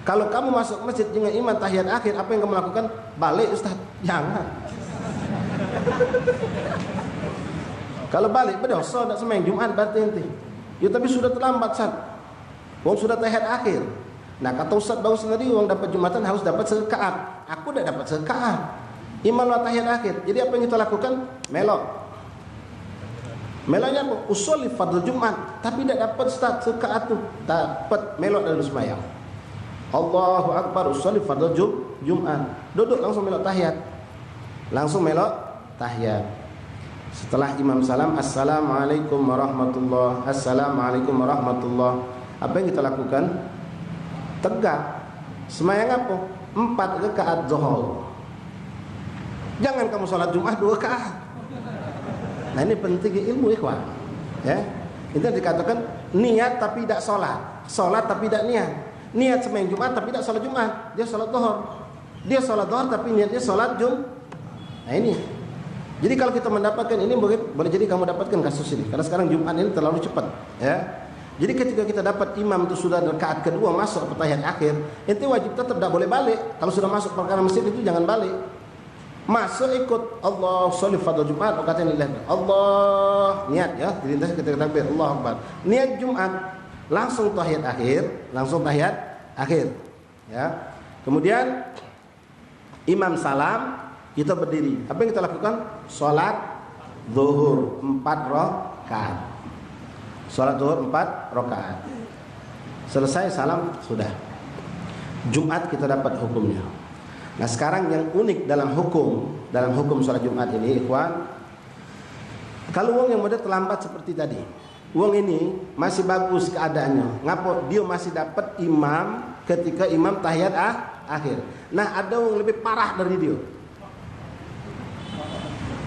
Kalau kamu masuk masjid dengan imam tahiyat akhir, apa yang kamu lakukan? "Balik, Ustaz." Jangan. Kalau balik, berdosa, nak sembahyang Jumat berarti nanti. Ya, tapi sudah terlambat, Sat. Wong sudah tahiyat akhir. Nah, kata Ustaz barusan tadi, wong dapat Jumatan harus dapat serakaat. Aku dak dapat serakaat. Imam lah tahiyat akhir. Jadi apa yang kita lakukan? Melok. Meloknya apa? Usolli fardhu Jumat. Tapi dak dapat, Ustaz, serakaat tu. Dapat, melok dalam sembahyang. Allahu Akbar, usolli fardhu Jum-, Jumat. Duduk langsung melok tahiyat. Langsung melok tahiyat. Setelah imam salam, "Assalamualaikum warahmatullah, assalamualaikum warahmatullah." Apa yang kita lakukan? Tegak. Sembahyang apa? Empat rakaat zuhur. Jangan kamu sholat Jumat dua rakaat. Nah, ini penting ilmu, ikhwan. Ya. Itu yang dikatakan niat tapi tidak sholat. Sholat tapi tidak niat. Niat sembahyang Jumat tapi tidak sholat Jumat. Dia sholat zuhur. Dia sholat zuhur tapi niatnya sholat Jum-, nah, ini. Jadi kalau kita mendapatkan ini, mungkin boleh jadi kamu dapatkan kasus ini. Karena sekarang Jumat ini terlalu cepat, ya. Jadi ketika kita dapat imam itu sudah rakaat kedua masuk ke tahiyat akhir, ente wajib tetap dak boleh balik. Kalau sudah masuk perkara masjid itu jangan balik. Masuk ikut Allah sholli fardhu Jumat, rakaat ini lillah. Allah, niat ya, dilintas ketika takbir, Allahu Akbar. Niat Jumat, langsung tahiyat akhir, langsung tahiyat akhir. Ya. Kemudian imam salam, kita berdiri. Apa yang kita lakukan? Sholat zuhur empat rakaat. Sholat zuhur empat rakaat. Selesai salam, sudah. Jumat kita dapat hukumnya. Nah, sekarang yang unik dalam hukum, dalam hukum sholat Jumat ini, ikhwan, kalau wong yang model terlambat seperti tadi, wong ini masih bagus keadaannya. Ngapo? Dia masih dapat imam ketika imam tahiyat ah, akhir. Nah, ada wong lebih parah dari dia.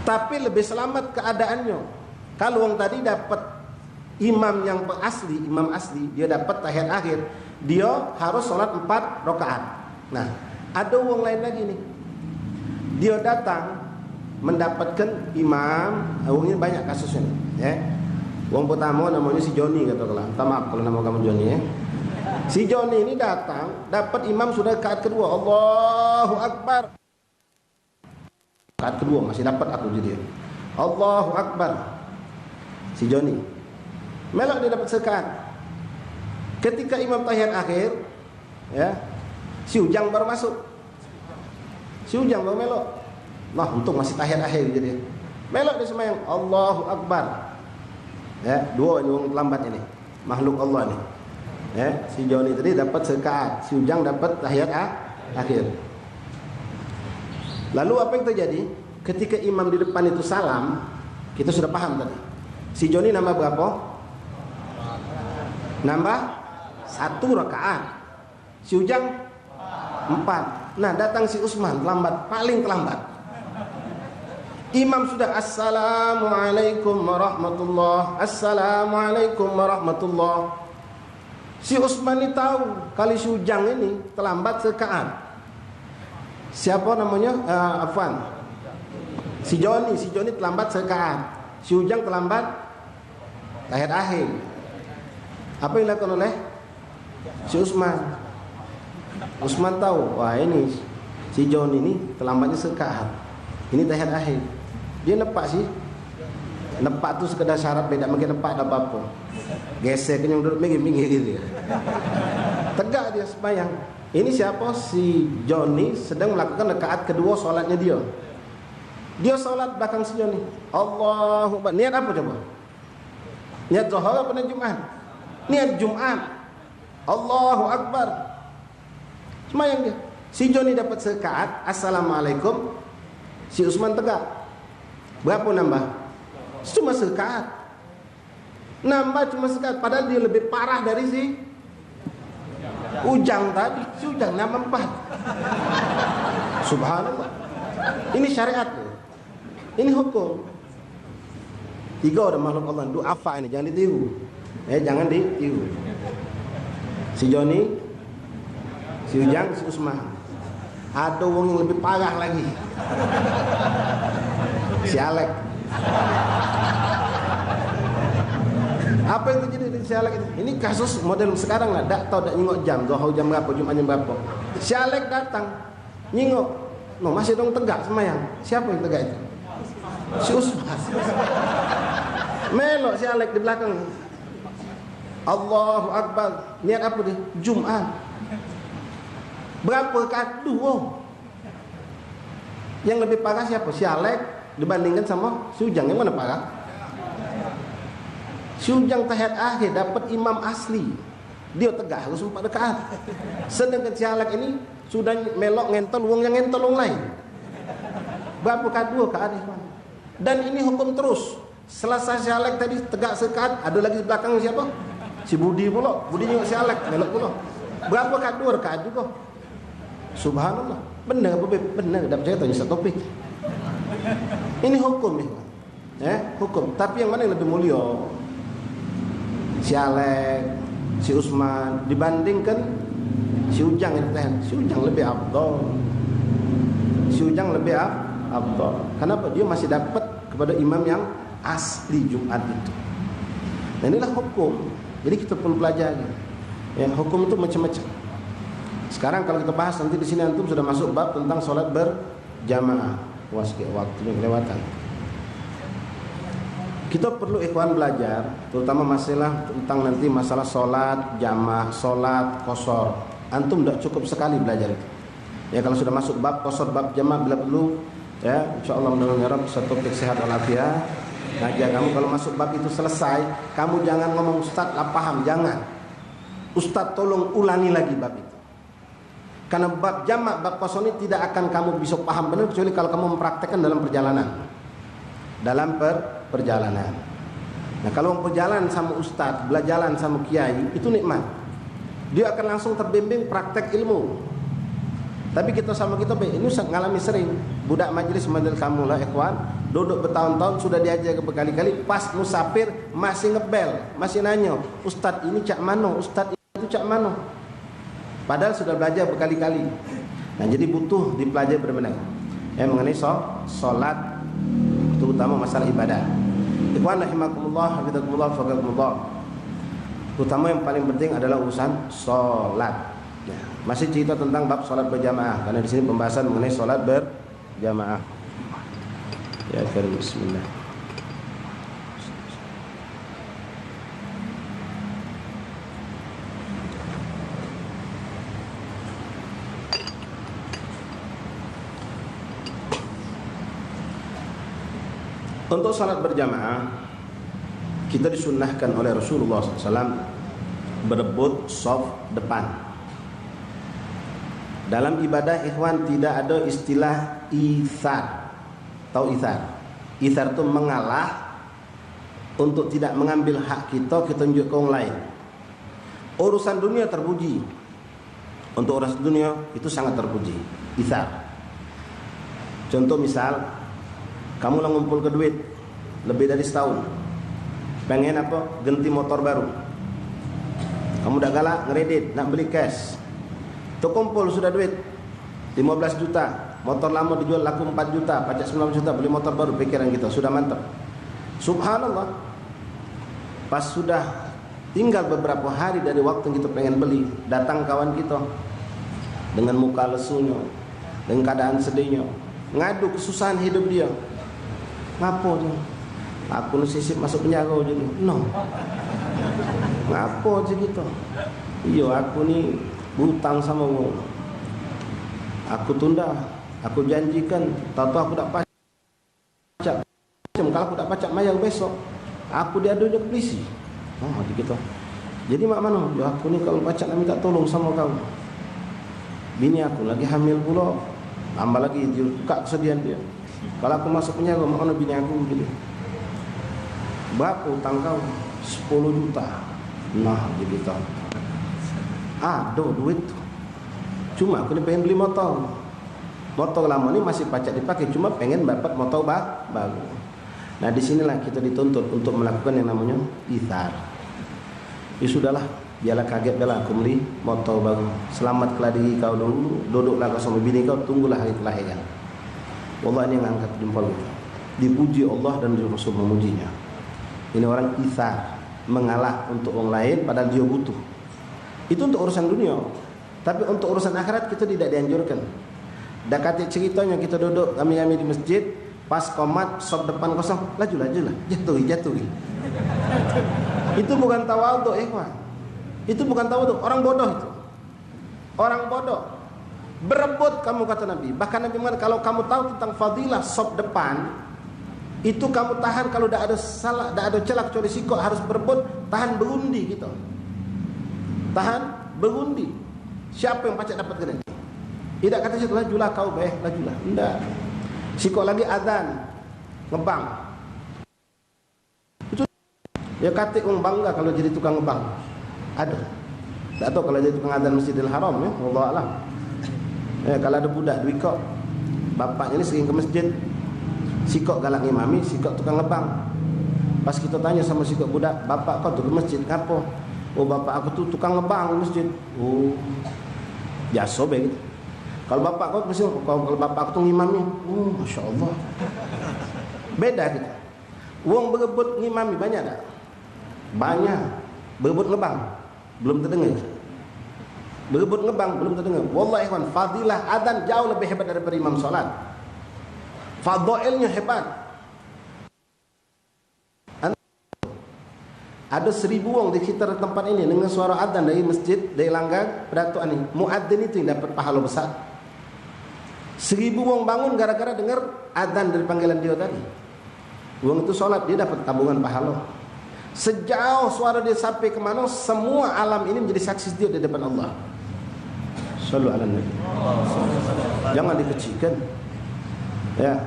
Tapi lebih selamat keadaannya. Kalau wong tadi dapat imam yang asli, imam asli, dia dapat tahiyat akhir. Dio harus sholat empat rakaat. Nah, ado wong lain lagi nih. Dio datang mendapatkan imam, wong ini banyak kasusnya nih, ya. Wong pertama namanya si Joni, katakanlah. Minta maaf kalau nama kamu Joni, ya. Si Joni ini datang, dapat imam sudah rakaat kedua. Allahu Akbar. Rakaat kedua masih dapat aku jadi. Allahu Akbar. Si Joni. Melok dia dapat serakaat. Ketika imam tahiyat akhir, ya, si Ujang baru masuk. Si Ujang baru melok. Nah, untung masih tahiyat akhir jadi. Melok dia semayang. Allahu Akbar. Ya, dua ini wong terlambat ini. Makhluk Allah ni. Ya, si Joni tadi dapat serakaat, si Ujang dapat tahiyat a-, akhir. Lalu apa yang terjadi? Ketika imam di depan itu salam, kita sudah paham tadi. Si Joni nambah berapa? Nambah satu rakaat. Si Ujang empat. Nah, datang si Usman terlambat, paling terlambat. Imam sudah, "Assalamualaikum warahmatullah, assalamualaikum warahmatullah." Si Usman ni tahu kalau si Ujang ini terlambat serakaat. Siapa namanya? Eh, Afwan. Si Joni, si Joni terlambat serakaat. Si Ujang terlambat tahiyat akhir. Apa yang dilakukan oleh si Usman? Usman tahu, wah, ini si Joni ni terlambatnya serakaat. Ini tahiyat akhir. Dia nepak sih. Nepak tu sekedar syarat, beda mungkin nepak ada apa-apa. Gesek kenyang duduk minggir-minggir gitu ya. Tegak dia sembahyang. Ini siapa? Si Joni sedang melakukan rakaat kedua sholatnya dia. Dia sholat belakang si Joni. Allahu Akbar. Niat apa coba? Niat Zuhur apa niat Jumat? Niat Jumat. Allahu Akbar. Semayang dia. Si Joni dapat serakaat, "Assalamualaikum." Si Usman tegak. Berapa nambah? Cuma serakaat. Nambah cuma serakaat, padahal dia lebih parah dari si Ujang tadi. Si Ujang nambah empat. Subhanallah. Ini syariat tu. Ini hukum. Tiga dah makhluk Allah, duafa ini, jangan ditiru. Eh, jangan ditiru. Si Joni, si Ujang, si Usman. Ada wong yang lebih parah lagi. Si Alek. Apa yang terjadi dengan si Alek itu? Ini kasus model sekarang lah, dak tahu, dak nyingok jam, Zuhur jam berapa, Jumat jam berapa. Si Alek datang. Nyingok. No, masih dong tegak semayang. Siapa yang tegak itu? Si Usman. Melok si Alek di belakang. Allahu Akbar. Niat apa dia? Jumat. Berapa rakaat? Dua. Yang lebih parah siapa? Si Alek dibandingkan sama si Ujang. Yang mana parah? Si Ujang tahiyat akhir dapat imam asli. Dia tegak harus empat rakaat. Sedangkan si Alek ini sudah melok ngentol wong yang ngentol wong lain. Berapa rakaat? Dua rakaat, ikhwan. Dan ini hukum terus. Selesai si Alek tadi tegak serakaat, ada lagi belakang siapa? Si Budi pula. Budi nyingok si Alek, melok pula. Berapa rakaat? Dua rakaat juga. Subhanallah. Benar apa, Beb? Benar, dak percaya tanya Ustaz Taufik. Ini hukum, ikhwan. Eh, hukum. Tapi yang mana yang lebih mulia? Si Alek, si Usman, dibandingkan si Ujang itu teh. Si Ujang lebih afdal. Si Ujang lebih af-, afdal. Kenapa? Dia masih dapat kepada imam yang asli Jumat itu. Nah, inilah hukum. Jadi kita perlu pelajari. Ya, hukum itu macam-macam. Sekarang kalau kita bahas nanti di sini antum sudah masuk bab tentang sholat ber- jamaah. Wah, sikit waktunyo kelewatan. Kito perlu, ikhwan, belajar, terutama masalah tentang nanti masalah solat jamaah, solat qasar. Antum dak cukup sekali belajar itu. Ya, kalau sudah masuk bab qasar, bab jamaah, bila perlu, ya, insyaallah, mudah-mudahan ya Rabb, satu topik sehat walafiat. Ngajar kamu, kalau masuk bab itu selesai, kamu jangan ngomong, "Ustaz, lah paham," jangan. "Ustaz, tolong ulangi lagi bab itu." Karena bab jamak, bab qasar ini tidak akan kamu bisa paham benar kecuali kalau kamu mempraktekkan dalam perjalanan. Dalam per-, perjalanan. Nah, kalau perjalanan sama ustaz, belajaran sama kiai, itu nikmat. Dia akan langsung terbimbing praktek ilmu. Tapi kita sama kita, be, ini usah ngalami sering. Budak majlis model kamu lah, ikhwan, duduk bertahun-tahun, sudah diajar berkali-kali, pas musafir masih ngebel, masih nanya, "Ustaz, ini cak mano? Ustaz, itu cak mano?" Padahal sudah belajar berkali-kali. Nah, jadi butuh dipelajari benar-benar. Yang mengenai so, solat, terutama masalah ibadah. Ikhwan rahimakumullah, hafizakumullah. Terutama yang paling penting adalah urusan solat. Ya, masih cerita tentang bab solat berjamaah, karena di sini pembahasan mengenai solat ber- Jamaah. Ya, Karim, bismillah. Untuk salat berjamaah, kita disunnahkan oleh Rasulullah sallallahu alaihi wasallam berebut saf depan. Dalam ibadah, ikhwan, tidak ada istilah ithar. Tahu ithar? Ithar tu mengalah untuk tidak mengambil hak kita, kita tunjuk ke orang lain. Urusan dunia terpuji. Untuk urusan dunia itu sangat terpuji. Ithar. Contoh misal, kamu lah ngumpul ke duit lebih dari setahun. Pengen apa? Ganti motor baru. Kamu dak galak ngeredit, nak beli cash. Terkumpul sudah duit lima belas juta. Motor lama dijual laku empat juta, pacak sembilan juta, beli motor baru, pikiran kita sudah mantap. Subhanallah. Pas sudah tinggal beberapa hari dari waktu kita pengen beli, datang kawan kita dengan muka lesunyo, dengan keadaan sedihnyo, ngadu kesusahan hidup dia. Ngapo tu? Aku ni sisip masuk penjara je tu. No. Ngapo je gitu? Iyo, aku ni berutang sama wong. Aku tunda, aku janjikan, tahu-tahu aku dak pacak. Macam kalau aku dak pacak mayar besok, aku diadu ke polisi. Oh, gitu. Jadi mak mano? Ya, aku ni kalau pacak nak minta tolong sama kau. Bini aku lagi hamil pulo, tambah lagi dia buka kesedihan dia. Kalau aku masuk penjara, mak mano bini aku gitu? Berapa utang kau? Sepuluh juta. Nah, gitu. Ada duit tu. Cuma aku ni pengen beli motor. Motor lama ni masih pacak dipakai, cuma pengen dapat motor ba-, baru. Nah, di sinilah kita dituntut untuk melakukan yang namanya ithar. Ya sudahlah, biarlah kaget dah lah aku beli motor baru. Selamatkanlah diri kau dulu, duduklah kau sama bini kau, tunggulah hari kelahiran. Allah ni yang angkat jempol kita. Dipuji Allah dan Rasul memujinya. Ini orang ithar, mengalah untuk orang lain padahal dia butuh. Itu untuk urusan dunia. Tapi untuk urusan akhirat kita tidak dianjurkan. Dah katik ceritonyo kita duduk rami-rami di masjid, pas komat sop depan kosong, laju, laju lah, jatuh, jatuh. Itu bukan tawaduk, ikhwan. Itu bukan tawaduk, orang bodoh itu. Orang bodoh. Berebut kamu, kata Nabi. Bahkan Nabi mengatakan, kalau kamu tahu tentang fadilah sop depan, itu kamu tahan, kalau dak ada salah, dak ada celah kecuali sikok harus berebut, tahan berundi gitu. Tahan berundi. Siapa yang pacak dapat kena? Idak kata situ, lajulah kau beh, lajulah. Ndak. Sikok lagi azan, ngebang. Itu ya, katik wong bangga kalau jadi tukang ngebang. Ada. Dak tahu kalau jadi tukang azan Masjidil Haram ya, wallahu alam. Ya, kalau ada budak duit kok, bapaknya ni sering ke masjid. Sikok galak ngimami, sikok tukang ngebang. Pas kita tanya sama sikok budak, "Bapak kau tu ke masjid ngapo?" "Oh, bapak aku tu tukang ngebang di masjid." "Oh, biasa be gitu." Kalau bapak kau ke masjid, kalau, kalau bapak aku tu ngimami, "Oh, masya Allah." Beda gitu. Wong berebut ngimami banyak dak? Banyak. Berebut ngebang, belum terdengar. Berebut ngebang, belum terdengar. Wallahi, ikhwan, fadilah adan jauh lebih hebat daripada imam salat. Fadailnya hebat. Ada seribu wong di sekitar tempat ini dengar suara adan dari masjid, dari langgar, pedatuan ni. Muadzin itu yang dapat pahala besar. Seribu wong bangun gara-gara dengar adan dari panggilan dia tadi. Wong itu salat, dia dapat tabungan pahala. Sejauh suara dia sampai ke mana, semua alam ini menjadi saksi dia di depan Allah. Sallu ala Nabi. Jangan dikecilkan. Ya.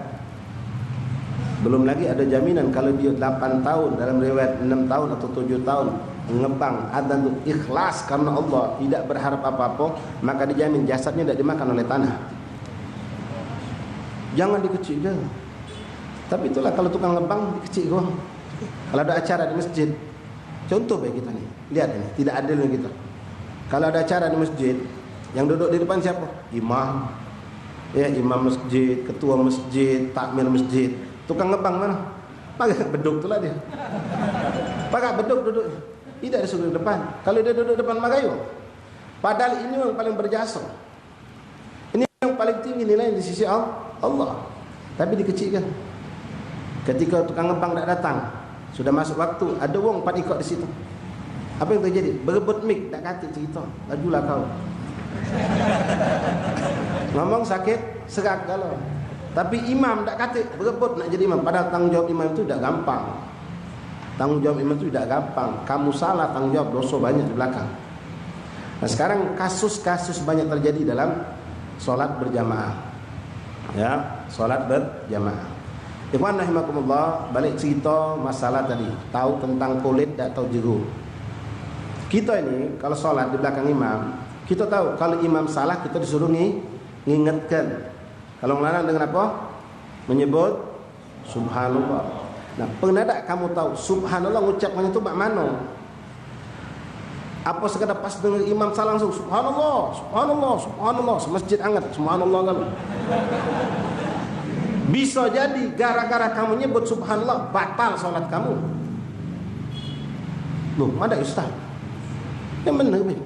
Belum lagi ada jaminan kalau dia delapan tahun, dalam riwayat enam tahun atau tujuh tahun, ngebang adan tu ikhlas karena Allah, tidak berharap apa-apa, maka dijamin jasadnya tidak dimakan oleh tanah. Jangan dikecilkan. Tapi itulah kalau tukang ngebang dikecilkan. Kalau ada acara di masjid, contoh baik kita ni, lihat ini, tidak adilnya kita. Kalau ada acara di masjid, Yang duduk di depan siapa? Imam. Ya, imam masjid, ketua masjid, takmir masjid. Tukang ngebang mana? Pakai beduk tu lah dia. Pakai beduk duduk. Tidak disuruh di depan. Kalau dia duduk depan, magayo. Padahal ini yang paling berjasa. Ini yang paling tinggi nilai di sisi Al-, Allah. Tapi dikecilkan. Ketika tukang ngebang dak datang, sudah masuk waktu, ada wong empat ikok di situ. Apa yang terjadi? Berebut mik, dak katik cerita. Lajulah kau. Ngomong sakit, serak kalau. Tapi imam dak katik, berebut nak jadi imam. Padahal tanggung jawab imam itu dak gampang. Tanggung jawab imam itu dak gampang. Kamu salah, tanggung jawab, dosa banyak di belakang. Nah, sekarang kasus-kasus banyak terjadi dalam sholat berjamaah. Ya, sholat berjamaah. Ikhwan rahimakumullah, balik cerita masalah tadi, tahu tentang kulit dak tahu jeru. Kita ini kalau sholat di belakang imam, kita tahu kalau imam salah, kita disuruh ngi-, ngingetkan. Kalau ngelarang dengan apa? Menyebut subhanallah. Nah, pernah dak kamu tahu subhanallah ngucapkannya tu bak mano? Apa sekadar pas denger imam salah langsung, "Subhanallah, subhanallah, subhanallah." Semasjid anget, "Subhanallah," kan. Bisa jadi gara-gara kamu nyebut subhanallah, batal sholat kamu. Loh, madai ustaz. Yang bener, Beb.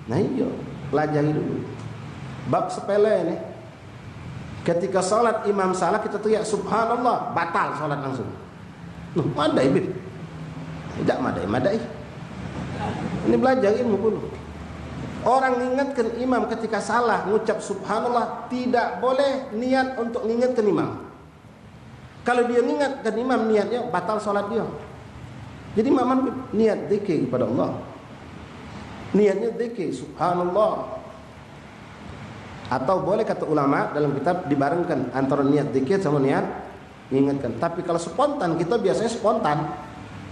Nah, iya, pelajari dulu. Bab sepele nih. Ketika sholat imam salah, kita teriak, "Subhanallah," batal sholat langsung. Loh, madai, Bib? Tidak madai-madai. Ini belajar ilmu dulu. Orang ngingatkan imam ketika salah, ngucap subhanallah, tidak boleh niat untuk ngingatkan imam. Kalau dia ngingatkan imam niatnya, batal sholat dia. Jadi, makmum niat zikir kepada Allah. Niatnya zikir, subhanallah. Atau boleh, kata ulama dalam kitab, dibarengkan antara niat zikir sama niat ngingatkan. Tapi kalau spontan, kita biasanya spontan.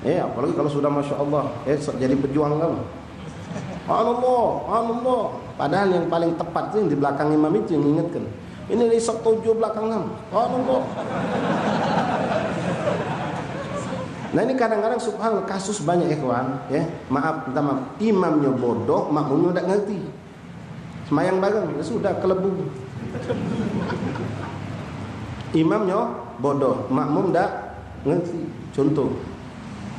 Ya, apalagi kalau sudah masya Allah, eh, sok jadi pejuang kamu. Subhanallah, subhanallah. Padahal yang paling tepat tu yang di belakang imam itu yang ngingatkan. Ini ni sok tujuh belakang kamu. Subhanallah. Nah, ini kadang-kadang subhanallah kasus banyak, ikhwan, ya. Maaf, minta maaf. Imamnya bodoh, makmumnya dak ngerti. Semayang bareng, ya sudah, kelebu. Imamnya bodoh, makmum dak ngerti. Contoh.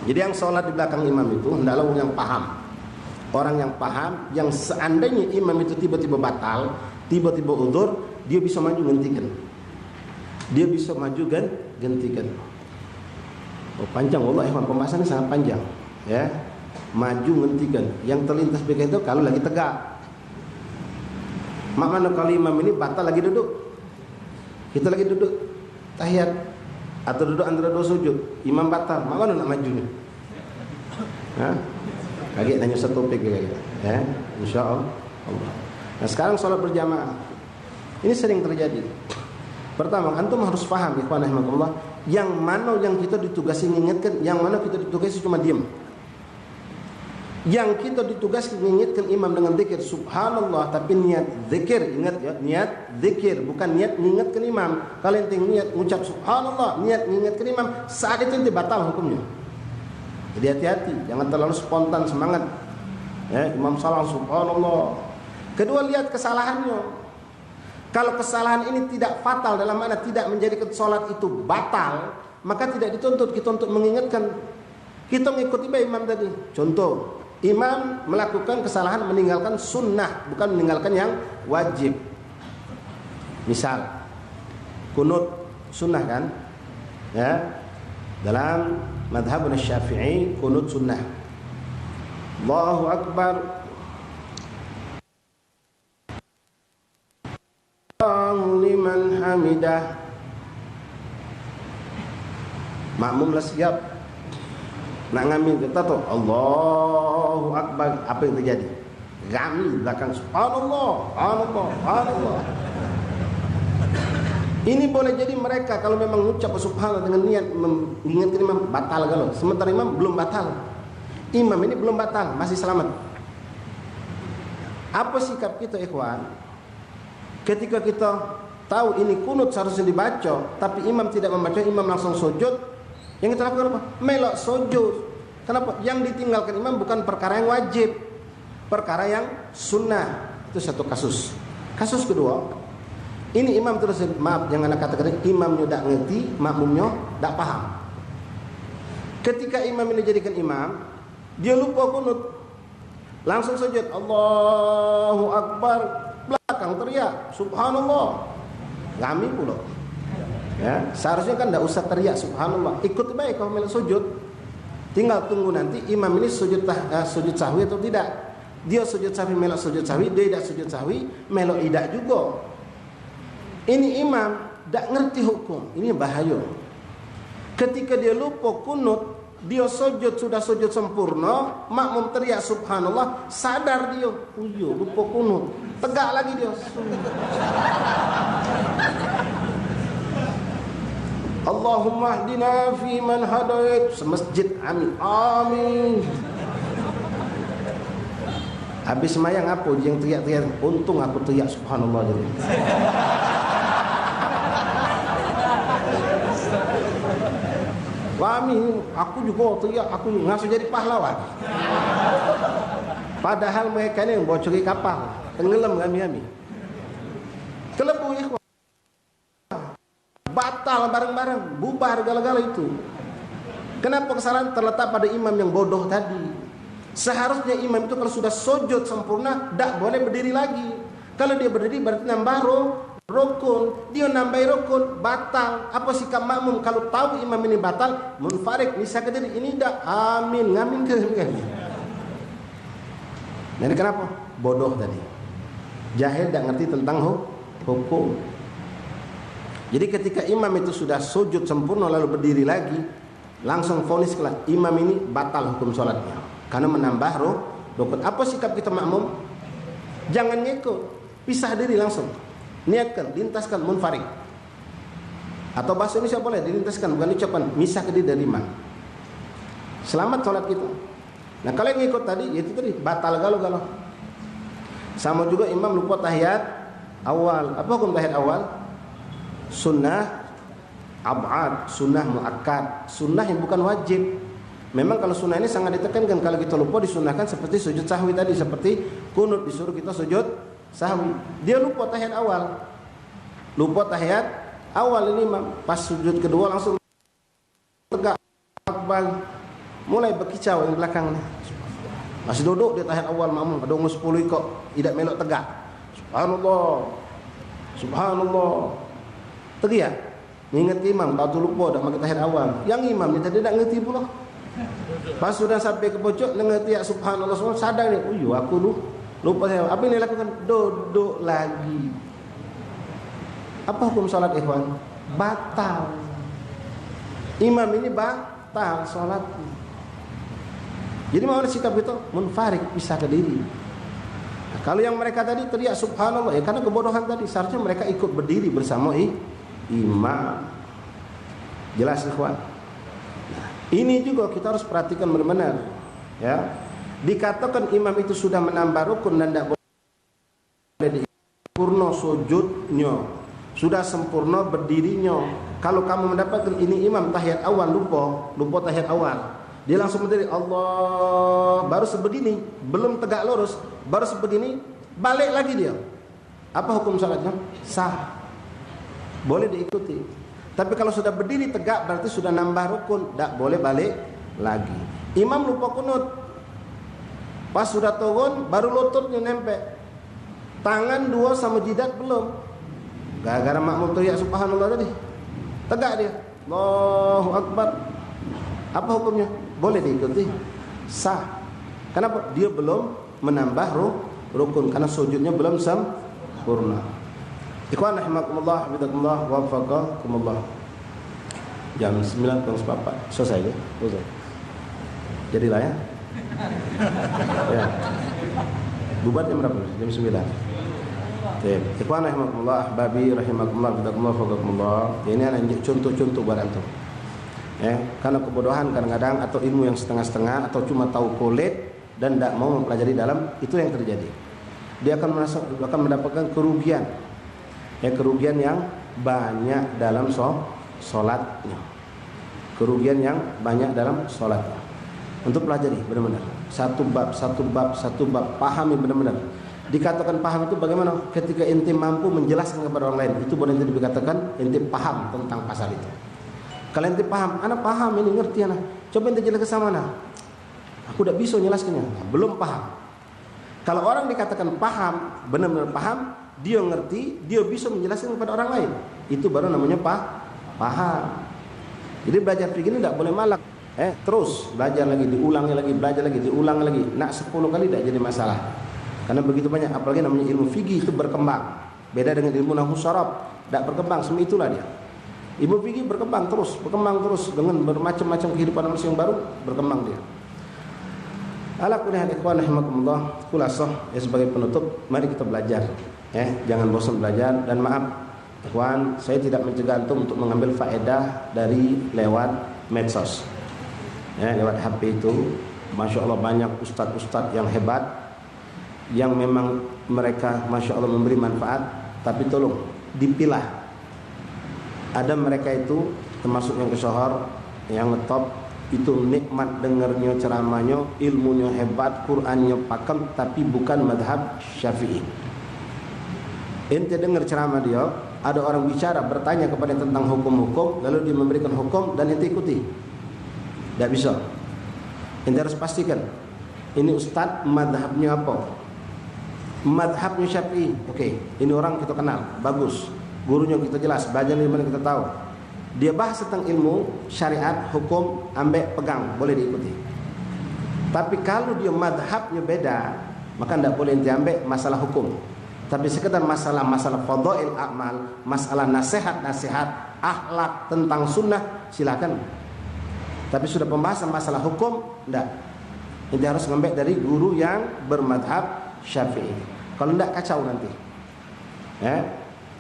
Jadi, yang sholat di belakang imam itu hendaklah orang yang paham. Orang yang paham, yang seandainya imam itu tiba-tiba batal, tiba-tiba udzur, dia bisa maju ngentikan. Dia bisa maju gan-, gantikan. Oh, panjang, wallah, ikhwan, pembahasannya sangat panjang, ya. Maju ngentikan. Yang terlintas pikiran itu kalau lagi tegak. Mak mana kalau imam ini batal lagi duduk? Kita lagi duduk tahiyat atau duduk antara dua sujud, imam batal, mak mana nak maju ni? Ha? Kagek nanya satu topik lagi, ya. Insya Allah. Nah, sekarang sholat berjamaah. Ini sering terjadi. Pertama, antum harus paham, ikhwan rahimakumullah, yang mana yang kita ditugasi ngingatkan, yang mana kita ditugasi cuma diem. Yang kita ditugasi ngingatkan imam dengan zikir subhanallah, tapi niat zikir, ingat ya, niat zikir, bukan niat ngingatkan imam. Kalau ente niat ngucap subhanallah, niat ngingatkan imam, saat itu ente batal hukumnya. Jadi, hati-hati, jangan terlalu spontan semangat. Ya, imam salah, subhanallah. Kedua, lihat kesalahannya. Kalau kesalahan ini tidak fatal, dalam makna tidak menjadikan sholat itu batal, maka tidak dituntut kita untuk mengingatkan. Kita ngikuti bae imam tadi. Contoh, imam melakukan kesalahan meninggalkan sunnah, bukan meninggalkan yang wajib. Misal, kunut sunnah kan? Ya. Dalam madhab Syafi'i, kunut sunnah. Allahu Akbar. Allahu liman hamidah. Makmum lah siap. Nak ngamin kita tu, Allahu Akbar. Apa yang terjadi? Rami belakang, subhanallah, subhanallah, subhanallah. Ini boleh jadi mereka kalau memang ngucap subhanallah dengan niat mem-, mengingatkan imam, batal kalau. Sementara imam belum batal. Imam ini belum batal, masih selamat. Apa sikap kita, ikhwan? Ketika kita tahu ini kunut seharusnya dibaca, tapi imam tidak membaca, imam langsung sujud, yang kita lakukan apa? Melok sujud. Kenapa? Yang ditinggalkan imam bukan perkara yang wajib, perkara yang sunnah. Itu satu kasus. Kasus kedua, ini imam terus, maaf, jangan katakan imamnyo dak ngerti, makmumnyo dak paham. Ketika imam ini jadikan imam, dia lupa kunut. Langsung sujud, "Allahu Akbar." Belakang teriak, "Subhanallah." Ngami pulo. Ya, seharusnya kan ndak usah teriak "Subhanallah". Ikut baik kau melok sujud. Tinggal tunggu nanti imam ini sujud tah-, eh, sujud sahwi atau tidak. Dia sujud sahwi melok sujud sahwi, dia tidak sujud sahwi melok idak juga. Ini imam dak ngerti hukum. Ini bahaya. Ketika dia lupa kunut, dia sujud, sudah sujud sempurna, makmum teriak "Subhanallah", sadar dia, "Oh iyo, lupa kunut." Tegak lagi dia. "Allahumma hdina fi man hadait." Semasjid, "Amin, amin." Habis semayang, apo yang teriak-teriak? "Untung aku teriak subhanallah tadi." Kami, aku juga teriak, aku ngasuh jadi pahlawan. Padahal mereka ni bocori kapal, tenggelam kami-kami. Kelebu, ikhwan. Batal bareng-bareng, bubar galo-galo itu. Kenapa kesalahan terletak pada imam yang bodoh tadi? Seharusnya imam itu kalau sudah sujud sempurna, dak boleh berdiri lagi. Kalau dia berdiri berarti nambah ro-, rukun. Dia nambahi rukun, batal. Apa sikap makmum kalau tahu imam ini batal? Munfarid, misah ke diri. Ini dak, amin, ngamin ke, ngamin. Jadi kenapa? Bodoh tadi. Jahil, dak ngerti tentang hu-, hukum. Jadi ketika imam itu sudah sujud sempurna lalu berdiri lagi, langsung vonis kelas, imam ini batal hukum sholatnya. Karena menambah ru-, rukun. Apa sikap kita makmum? Jangan ngikut. Pisah diri langsung. Niatkan, lintaskan, munfarid. Atau bahasa Indonesia boleh, dilintaskan, bukan diucapkan, misah ke diri dari imam. Selamat sholat kita. Nah, kalau yang ngikut tadi, ya itu tadi, batal galo-galo. Sama juga imam lupa tahiyat awal. Apa hukum tahiyat awal? Sunnah ab'ad, sunnah muakkad, sunnah yang bukan wajib. Memang kalau sunnah ini sangat ditekankan, kalau kita lupa disunnahkan seperti sujud sahwi tadi, seperti kunut disuruh kita sujud sahwi. Dia lupa tahiyat awal. Lupa tahiyat awal ini imam. Pas sujud kedua langsung tegak, akbar. Mulai bekicau yang belakang ni. Masih duduk di tahiyat awal makmum, ada umur sepuluh ikok, idak melok tegak. Subhanallah. Subhanallah. Teriak. Nginget ke imam, kau tu lupa dak magi tahiyat awal. Yang imam ni tadi dak ngerti pula. Pas sudah sampai ke pojok, dengar teriak subhanallah semua, sadar ni, "Oh iyo, aku lu-, lupa saya." Apa yang dia lakukan? Duduk lagi. Apa hukum salat, ikhwan? Batal. Imam ini batal salat. Jadi, mau sikap kita munfarid, pisah ke diri. Nah, kalau yang mereka tadi teriak subhanallah, ya karena kebodohan tadi, seharusnya mereka ikut berdiri bersama i-, imam. Jelas, ikhwan? Nah, ini juga kita harus perhatikan benar-benar, ya. Dikatakan imam itu sudah menambah rukun dan tidak boleh di-, sempurna sujudnya, sudah sempurna berdirinya. Kalau kamu mendapatkan ini imam tahiyat awal lupa, lupa tahiyat awal, dia langsung berdiri, Allah, baru sebegini, belum tegak lurus, baru sebegini, balik lagi dia. Apa hukum salatnya? Sah. Boleh diikuti. Tapi kalau sudah berdiri tegak, berarti sudah nambah rukun, dak boleh balik lagi. Imam lupa kunut. Pas sudah turun, baru lututnya nempel. Tangan dua sama jidat belum. Gara-gara makmum teriak subhanallah tadi. Tegak dia. Allahu Akbar. Apa hukumnya? Boleh diikuti. Sah. Kenapa? Dia belum menambah ru-, rukun karena sujudnya belum sempurna. Ikhwan rahimakumullah, hafizakumullah, wafaqakumullah. Jam sembilan kurang seperempat. Selesai ya? Selesai. Jadilah ya. Ya. Bubar jam berapa? Jam sembilan. Oke. Ikhwan rahimakumullah, ahbabi rahimakumullah, hafizakumullah, wafaqakumullah. Ya, ini anak contoh-contoh buat antum. Ya, karena kebodohan kadang-kadang atau ilmu yang setengah-setengah atau cuma tahu kulit dan tidak mau mempelajari dalam, itu yang terjadi. Dia akan merasa, akan mendapatkan kerugian. Ya, kerugian yang banyak dalam so-, sholatnya. Kerugian yang banyak dalam sholatnya. Untuk pelajari benar-benar. Satu bab, satu bab, satu bab. Pahami benar-benar. Dikatakan paham itu bagaimana? Ketika ente mampu menjelaskan kepada orang lain, itu baru ente dikatakan ente paham tentang pasal itu. Kalau ente paham, "Ana paham ini, ngerti ana. Coba ente jelaskan sama ana." "Aku dak bisa menjelaskannya." Nah, belum paham. Kalau orang dikatakan paham, benar-benar paham, dia ngerti, dia bisa menjelaskan kepada orang lain. Itu baru namanya pah-, paham. Jadi belajar fikih ini dak boleh malak. Eh, terus belajar lagi, diulangi lagi, belajar lagi, diulangi lagi. Nak sepuluh kali dak jadi masalah. Karena begitu banyak, apalagi namanya ilmu fikih itu berkembang. Beda dengan ilmu nahwu saraf, dak berkembang, semi itulah dia. Ilmu fikih berkembang terus, berkembang terus dengan bermacam-macam kehidupan manusia yang baru, berkembang dia. Ala kulli hal, ikhwan rahimakumullah, khulasah, ya, sebagai penutup, mari kita belajar. Ya, jangan bosan belajar dan maaf, ikhwan, saya tidak mencegah antum untuk mengambil faedah dari lewat medsos. Ya, lewat H P itu, Masya Allah, banyak ustadz-ustadz yang hebat, yang memang mereka, Masya Allah, memberi manfaat, tapi tolong dipilah. Ada mereka itu, termasuk yang kesohor, yang ngetop, itu nikmat dengernya, ceramahnya, ilmunya hebat, Qurannya pakem, tapi bukan madhab Syafi'i. Ente denger ceramah dia, ada orang bicara, bertanya kepada tentang hukum-hukum, lalu dia memberikan hukum dan ente ikuti. Tidak bisa. Ente harus pastikan, ini ustadz madhabnya apa? Madhabnya Syafi'i. Oke, ini orang kita kenal, bagus. Gurunya kita jelas, belajar dari mana kita tahu. Dia bahas tentang ilmu, syariat, hukum, ambek pegang, boleh diikuti. Tapi kalau dia madhabnya beda, maka ndak boleh ente ambek masalah hukum. Tapi sekedar masalah-masalah fadhail amal, masalah nasihat-nasihat, akhlak, tentang sunnah, silakan. Tapi sudah pembahasan masalah hukum, ndak. Ente harus ngambek dari guru yang bermadhab Syafi'i. Kalau ndak, kacau nanti. Ya.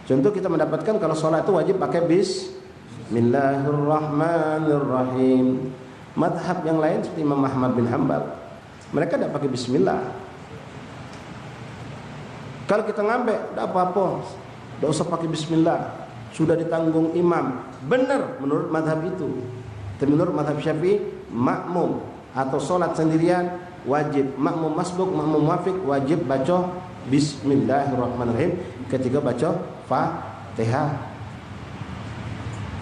Contoh, kita mendapatkan kalau sholat itu wajib pakai bismillahirrahmanirrahim. Madhab yang lain seperti Imam Ahmad bin Hambal, mereka tidak pakai bismillah. Kalau kita ngambek, tidak apa-apa, tidak usah pakai bismillah, sudah ditanggung imam. Benar menurut madhab itu. Tapi menurut madhab Syafi'i, makmum atau sholat sendirian wajib, makmum masbuk, makmum muafiq wajib baca bismillahirrahmanirrahim ketika baca Fatihah.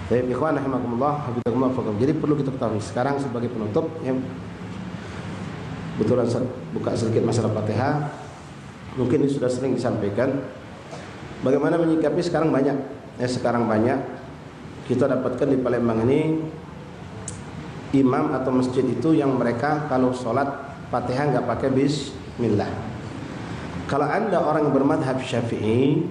Baik, ikhwan rahimakumullah, hafizakumullah, wafaqakum. Jadi perlu kita ketahui sekarang sebagai penutup, ya, kebetulan saya buka sedikit masalah Fatihah. Mungkin ini sudah sering disampaikan. Bagaimana menyikapi sekarang banyak, eh, sekarang banyak kita dapatkan di Palembang ini, imam atau masjid itu yang mereka kalau sholat Fatihah nggak pakai bismillah. Kalau anda orang yang bermadhab Syafi'i,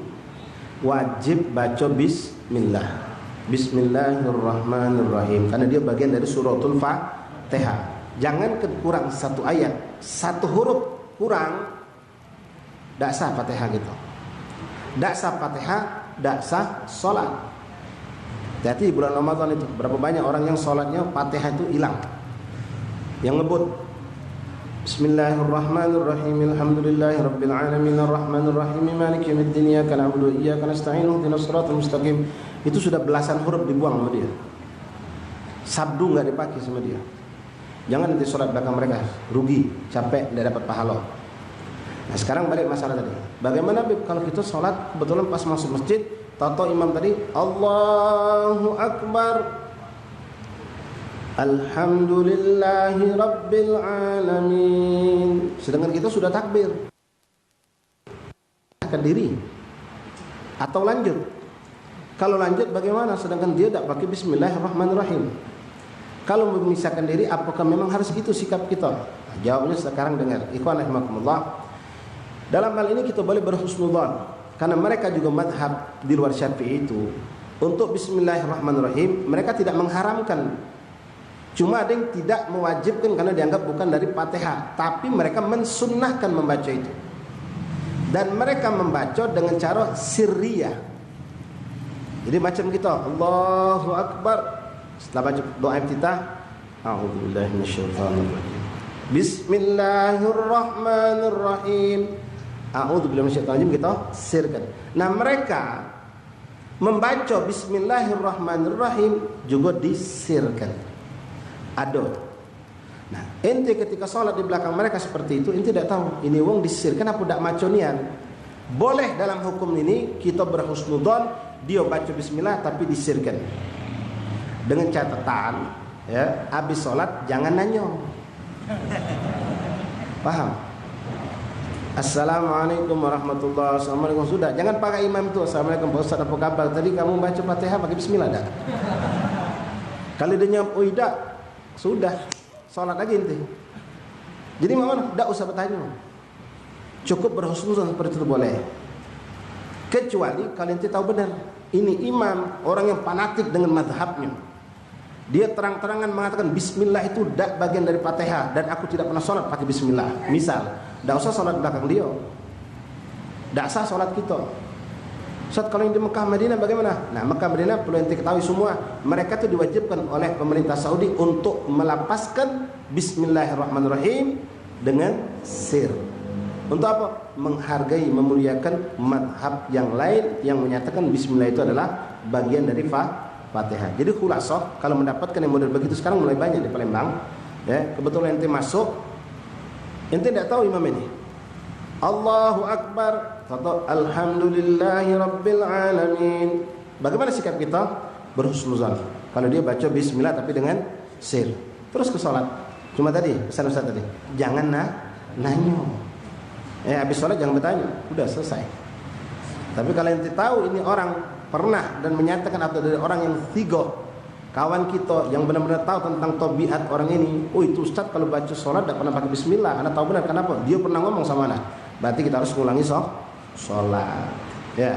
wajib baca bismillah. Bismillahirrahmanirrahim. Karena dia bagian dari suratul Fatihah. Jangan ke kurang satu ayat, satu huruf kurang, dak sah Fatihah gitu. Dak sah Fatihah, dak sah sholat. Hati-hati bulan Ramadan itu, berapa banyak orang yang sholatnya Fatihah itu hilang. Yang ngebut, "Bismillahirrahmanirrahim, alhamdulillahirabbil alamin, arrahmanirrahim, maliki yaumiddin, iyyaka na'budu wa iyyaka nasta'in, ihdinas siratal mustaqim." Itu sudah belasan huruf dibuang sama dia. Sabdu nggak dipakai sama dia. Jangan nanti sholat belakang mereka, rugi, capek, tidak dapat pahala. Nah, sekarang balik masalah tadi. Bagaimana, Bib, kalau kita sholat kebetulan pas masuk masjid, tato imam tadi, "Allahu Akbar, Alhamdulillahi Rabbil Alamin." Sedangkan kita sudah takbir. Memisahkan diri atau lanjut? Kalau lanjut bagaimana? Sedangkan dia tak pakai bismillahirrahmanirrahim. Kalau memisahkan diri, apakah memang harus itu sikap kita? Nah, jawabnya sekarang dengar. Ikhwan rahimakumullah. Dalam hal ini kita boleh berhusnudzan. Karena mereka juga madhab di luar Syafi'i itu. Untuk bismillahirrahmanirrahim, mereka tidak mengharamkan. Cuma ada yang tidak mewajibkan karena dianggap bukan dari Fatihah, tapi mereka mensunnahkan membaca itu. Dan mereka membaca dengan cara sirriyah. Jadi macam kita, "Allahu Akbar." Setelah baca doa iftitah, "A'udzubillahi minasyaitonirrajim. Bismillahirrahmanirrahim. A'udzubillahi minasyaitonirrajim," kita sirkan. Nah, mereka membaca bismillahirrahmanirrahim juga disirkan. Ada. Nah, ente ketika sholat di belakang mereka seperti itu, ente dak tahu ini wong di sir, kenapa dak maco nian? Boleh dalam hukum ini kita berhusnudon, dia baca bismillah tapi disirkan. Dengan catatan, ya, habis sholat jangan nanyo. Paham? Assalamualaikum warahmatullahi, assalamualaikum, sudah. Jangan pakai imam tu, "Assalamualaikum Pak Ustaz, apa kabar? Tadi kamu baca Fatihah pakai bismillah dak?" Kalau dia nyam, "Oh, dak," sudah. Sholat lagi ente. Jadi, mak mana? Dak usah bertanya. Cukup berhusnuzon seperti itu boleh. Kecuali kalau ente tahu benar, ini imam orang yang fanatik dengan mazhabnya. Dia terang-terangan mengatakan bismillah itu dak bagian dari Fatihah dan aku tidak pernah sholat pakai bismillah. Misal, dak usah sholat belakang dia. Dak sah sholat kita. Ustaz, kalau yang di Mekah Madinah bagaimana? Nah, Mekah Madinah perlu ente ketahui semua, mereka tu diwajibkan oleh pemerintah Saudi untuk melafazkan Bismillahirrahmanirrahim dengan sir. Untuk apa? Menghargai, memuliakan madhab yang lain yang menyatakan bismillah itu adalah bagian dari fa-, Fatihah. Jadi khulasah, kalau mendapatkan yang model begitu sekarang mulai banyak di Palembang. Ya, kebetulan ente masuk, ente tidak tahu imam ini. Allahu Akbar, atau Alhamdulillahi Rabbil Alamin. Bagaimana sikap kita? Berhusnuzan. Kalau dia baca bismillah tapi dengan sir. Terus ke sholat. Cuma tadi, pesan Ustaz tadi. Jangan na-, nanyo. Eh, habis sholat jangan bertanya. Udah selesai. Tapi kalau ente tahu ini orang pernah dan menyatakan atau dari orang yang tigoh, kawan kita yang benar-benar tahu tentang tabiat orang ini, "Oh, itu ustaz kalau baca sholat tidak pernah pakai bismillah, anda tahu benar kenapa? Dia pernah ngomong sama anda." Berarti kita harus ngulangi sholat. Sholat. Ya.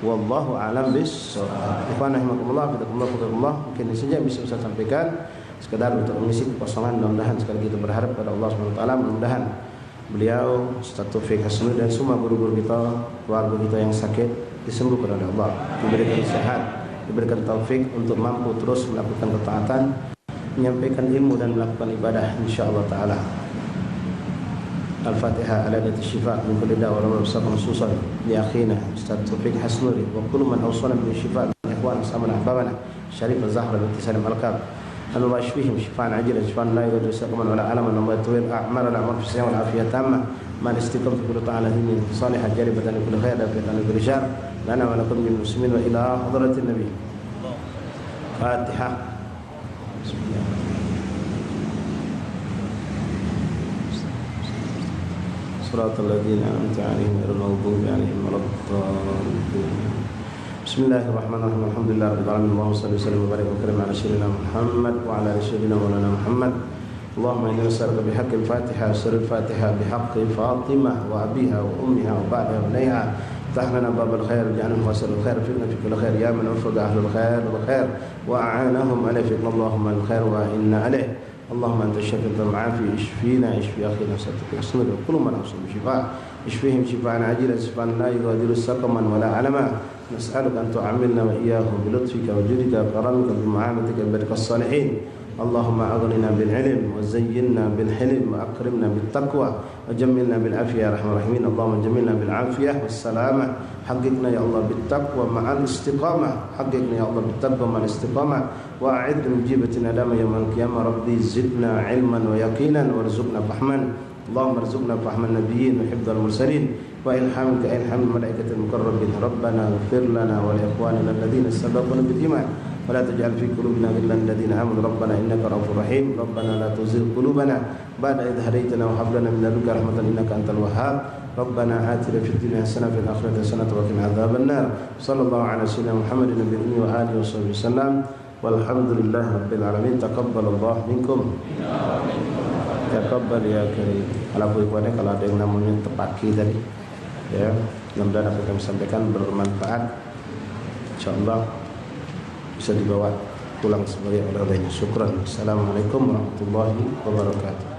Wallahu a'lam bishawab. Ikhwan rahimakumullah, hafizakumullah, hafizakumullah. Mungkin ini saja yang bisa saya sampaikan. Sekedar untuk mengisi kekosongan, mudah-mudahan sekali kita berharap kepada Allah Subhanahu wa taala, mudah-mudahan beliau, Ustaz Taufik Hasnuri dan semua guru-guru kita, keluarga kita yang sakit disembuhkan oleh Allah, diberikan sehat, diberikan taufik untuk mampu terus melakukan ketaatan, menyampaikan ilmu dan melakukan ibadah, insyaallah taala. Al-Fatihah ala niati syifa min kulli da wa la, khususan li akhina Ustaz Taufik Hasnuri wa kullu man awsana bi syifa min ikhwan sama ahbabana Syarif Zahra binti Salim Alkab. An washfihim syifaan ajilan syifaan la yughadiru saqaman wala alaman. Wa tawil a'malana wa fi sihhatin wal afiyah tammah. Mal istiqam fi kulli ta'ah dinin salihah jalibatan li kulli khair dafiyatan li kulli syar. Lana wa lakum jami'al muslimin wa ila hadratin nabi. Fatihah. Siratal ladzina an'amta 'alaihim ghairil maghdubi 'alaihim waladdallin. Bismillahirrahmanirrahim. Alhamdulillahirabbil alamin. Allahumma shalli wa sallim wa barik wa karim ala sayyidina Muhammad wa ala ali sayyidina maulana Muhammad. Allahumma inni nas'aluka bihaqqil Fatihah wa sirril Fatihah bihaqqi Fatimah wa abiha wa ummiha wa ba'diha wa baniha. Iftah lana babal khair, ja'alna khasirul khair, fitnah fi kulli khair, ya man waffaqa ahlul khair lil khair wa a'anahum alaih, fitnah Allahumma lil khair wa inna alaih. Allahumma anta syafi anta mu'afi, ishfina, ishfi akhina Ustaz Taufik Hasnuri wa kullu man awsana bi syifa. Ishfihim shifaan ajilan shifaan la yughadiru saqaman wala alama. Nas'aluka an tu'amilna wa iyyahum bi lutfika wa judika wa karamika bi mu'amalatika ibadika salihin. Allahumma aghnina bil ilm wa zayyinna bil hilm wa akrimna bit taqwa wa jammilna bil afiyah ya arhamar rahimin. Allahumma jammilna bil afiyah was salamah. Haqqiqna ya Allah bit taqwa ma'al istiqamah. Haqqiqna ya Allah bit taqwa ma'al istiqamah. Wa a'idna min jibati nadama yaumal qiyamah. Rabbi zidna ilman wa yaqinan warzuqna fahman. Allahumma rzuqna fahman nabiyyin wa hifdzal mursalin wa ilhamika ilhamil malaikatil muqarrabin. Rabbana ighfir lana wa li ikhwanina alladzina sabaquna bil iman wa la taj'al fi qulubina ghillan lil ladzina amanu rabbana innaka ra'ufur rahim. Rabbana la tuzigh qulubana ba'da idh hadaytana wa hab lana min ladunka rahmatan innaka antal wahhab. Rabbana atina fid dunya hasanatan wa fil akhirati hasanatan wa qina adzabannar. Sallallahu ala sayyidina Muhammadin nabiyil ummi wa alihi wa sahbihi wasallam. Walhamdulillahirabbil alamin. Taqabbalallahu minkum. Taqabbal ya karim. Kalau aku ikhwannya, kalau ada yang namanya tepaki tadi, ya, mudah-mudahan apa yang kami sampaikan bermanfaat. Insyaallah bisa dibawa pulang sebagai oleh-olehnya. Syukran. Assalamualaikum warahmatullahi wabarakatuh.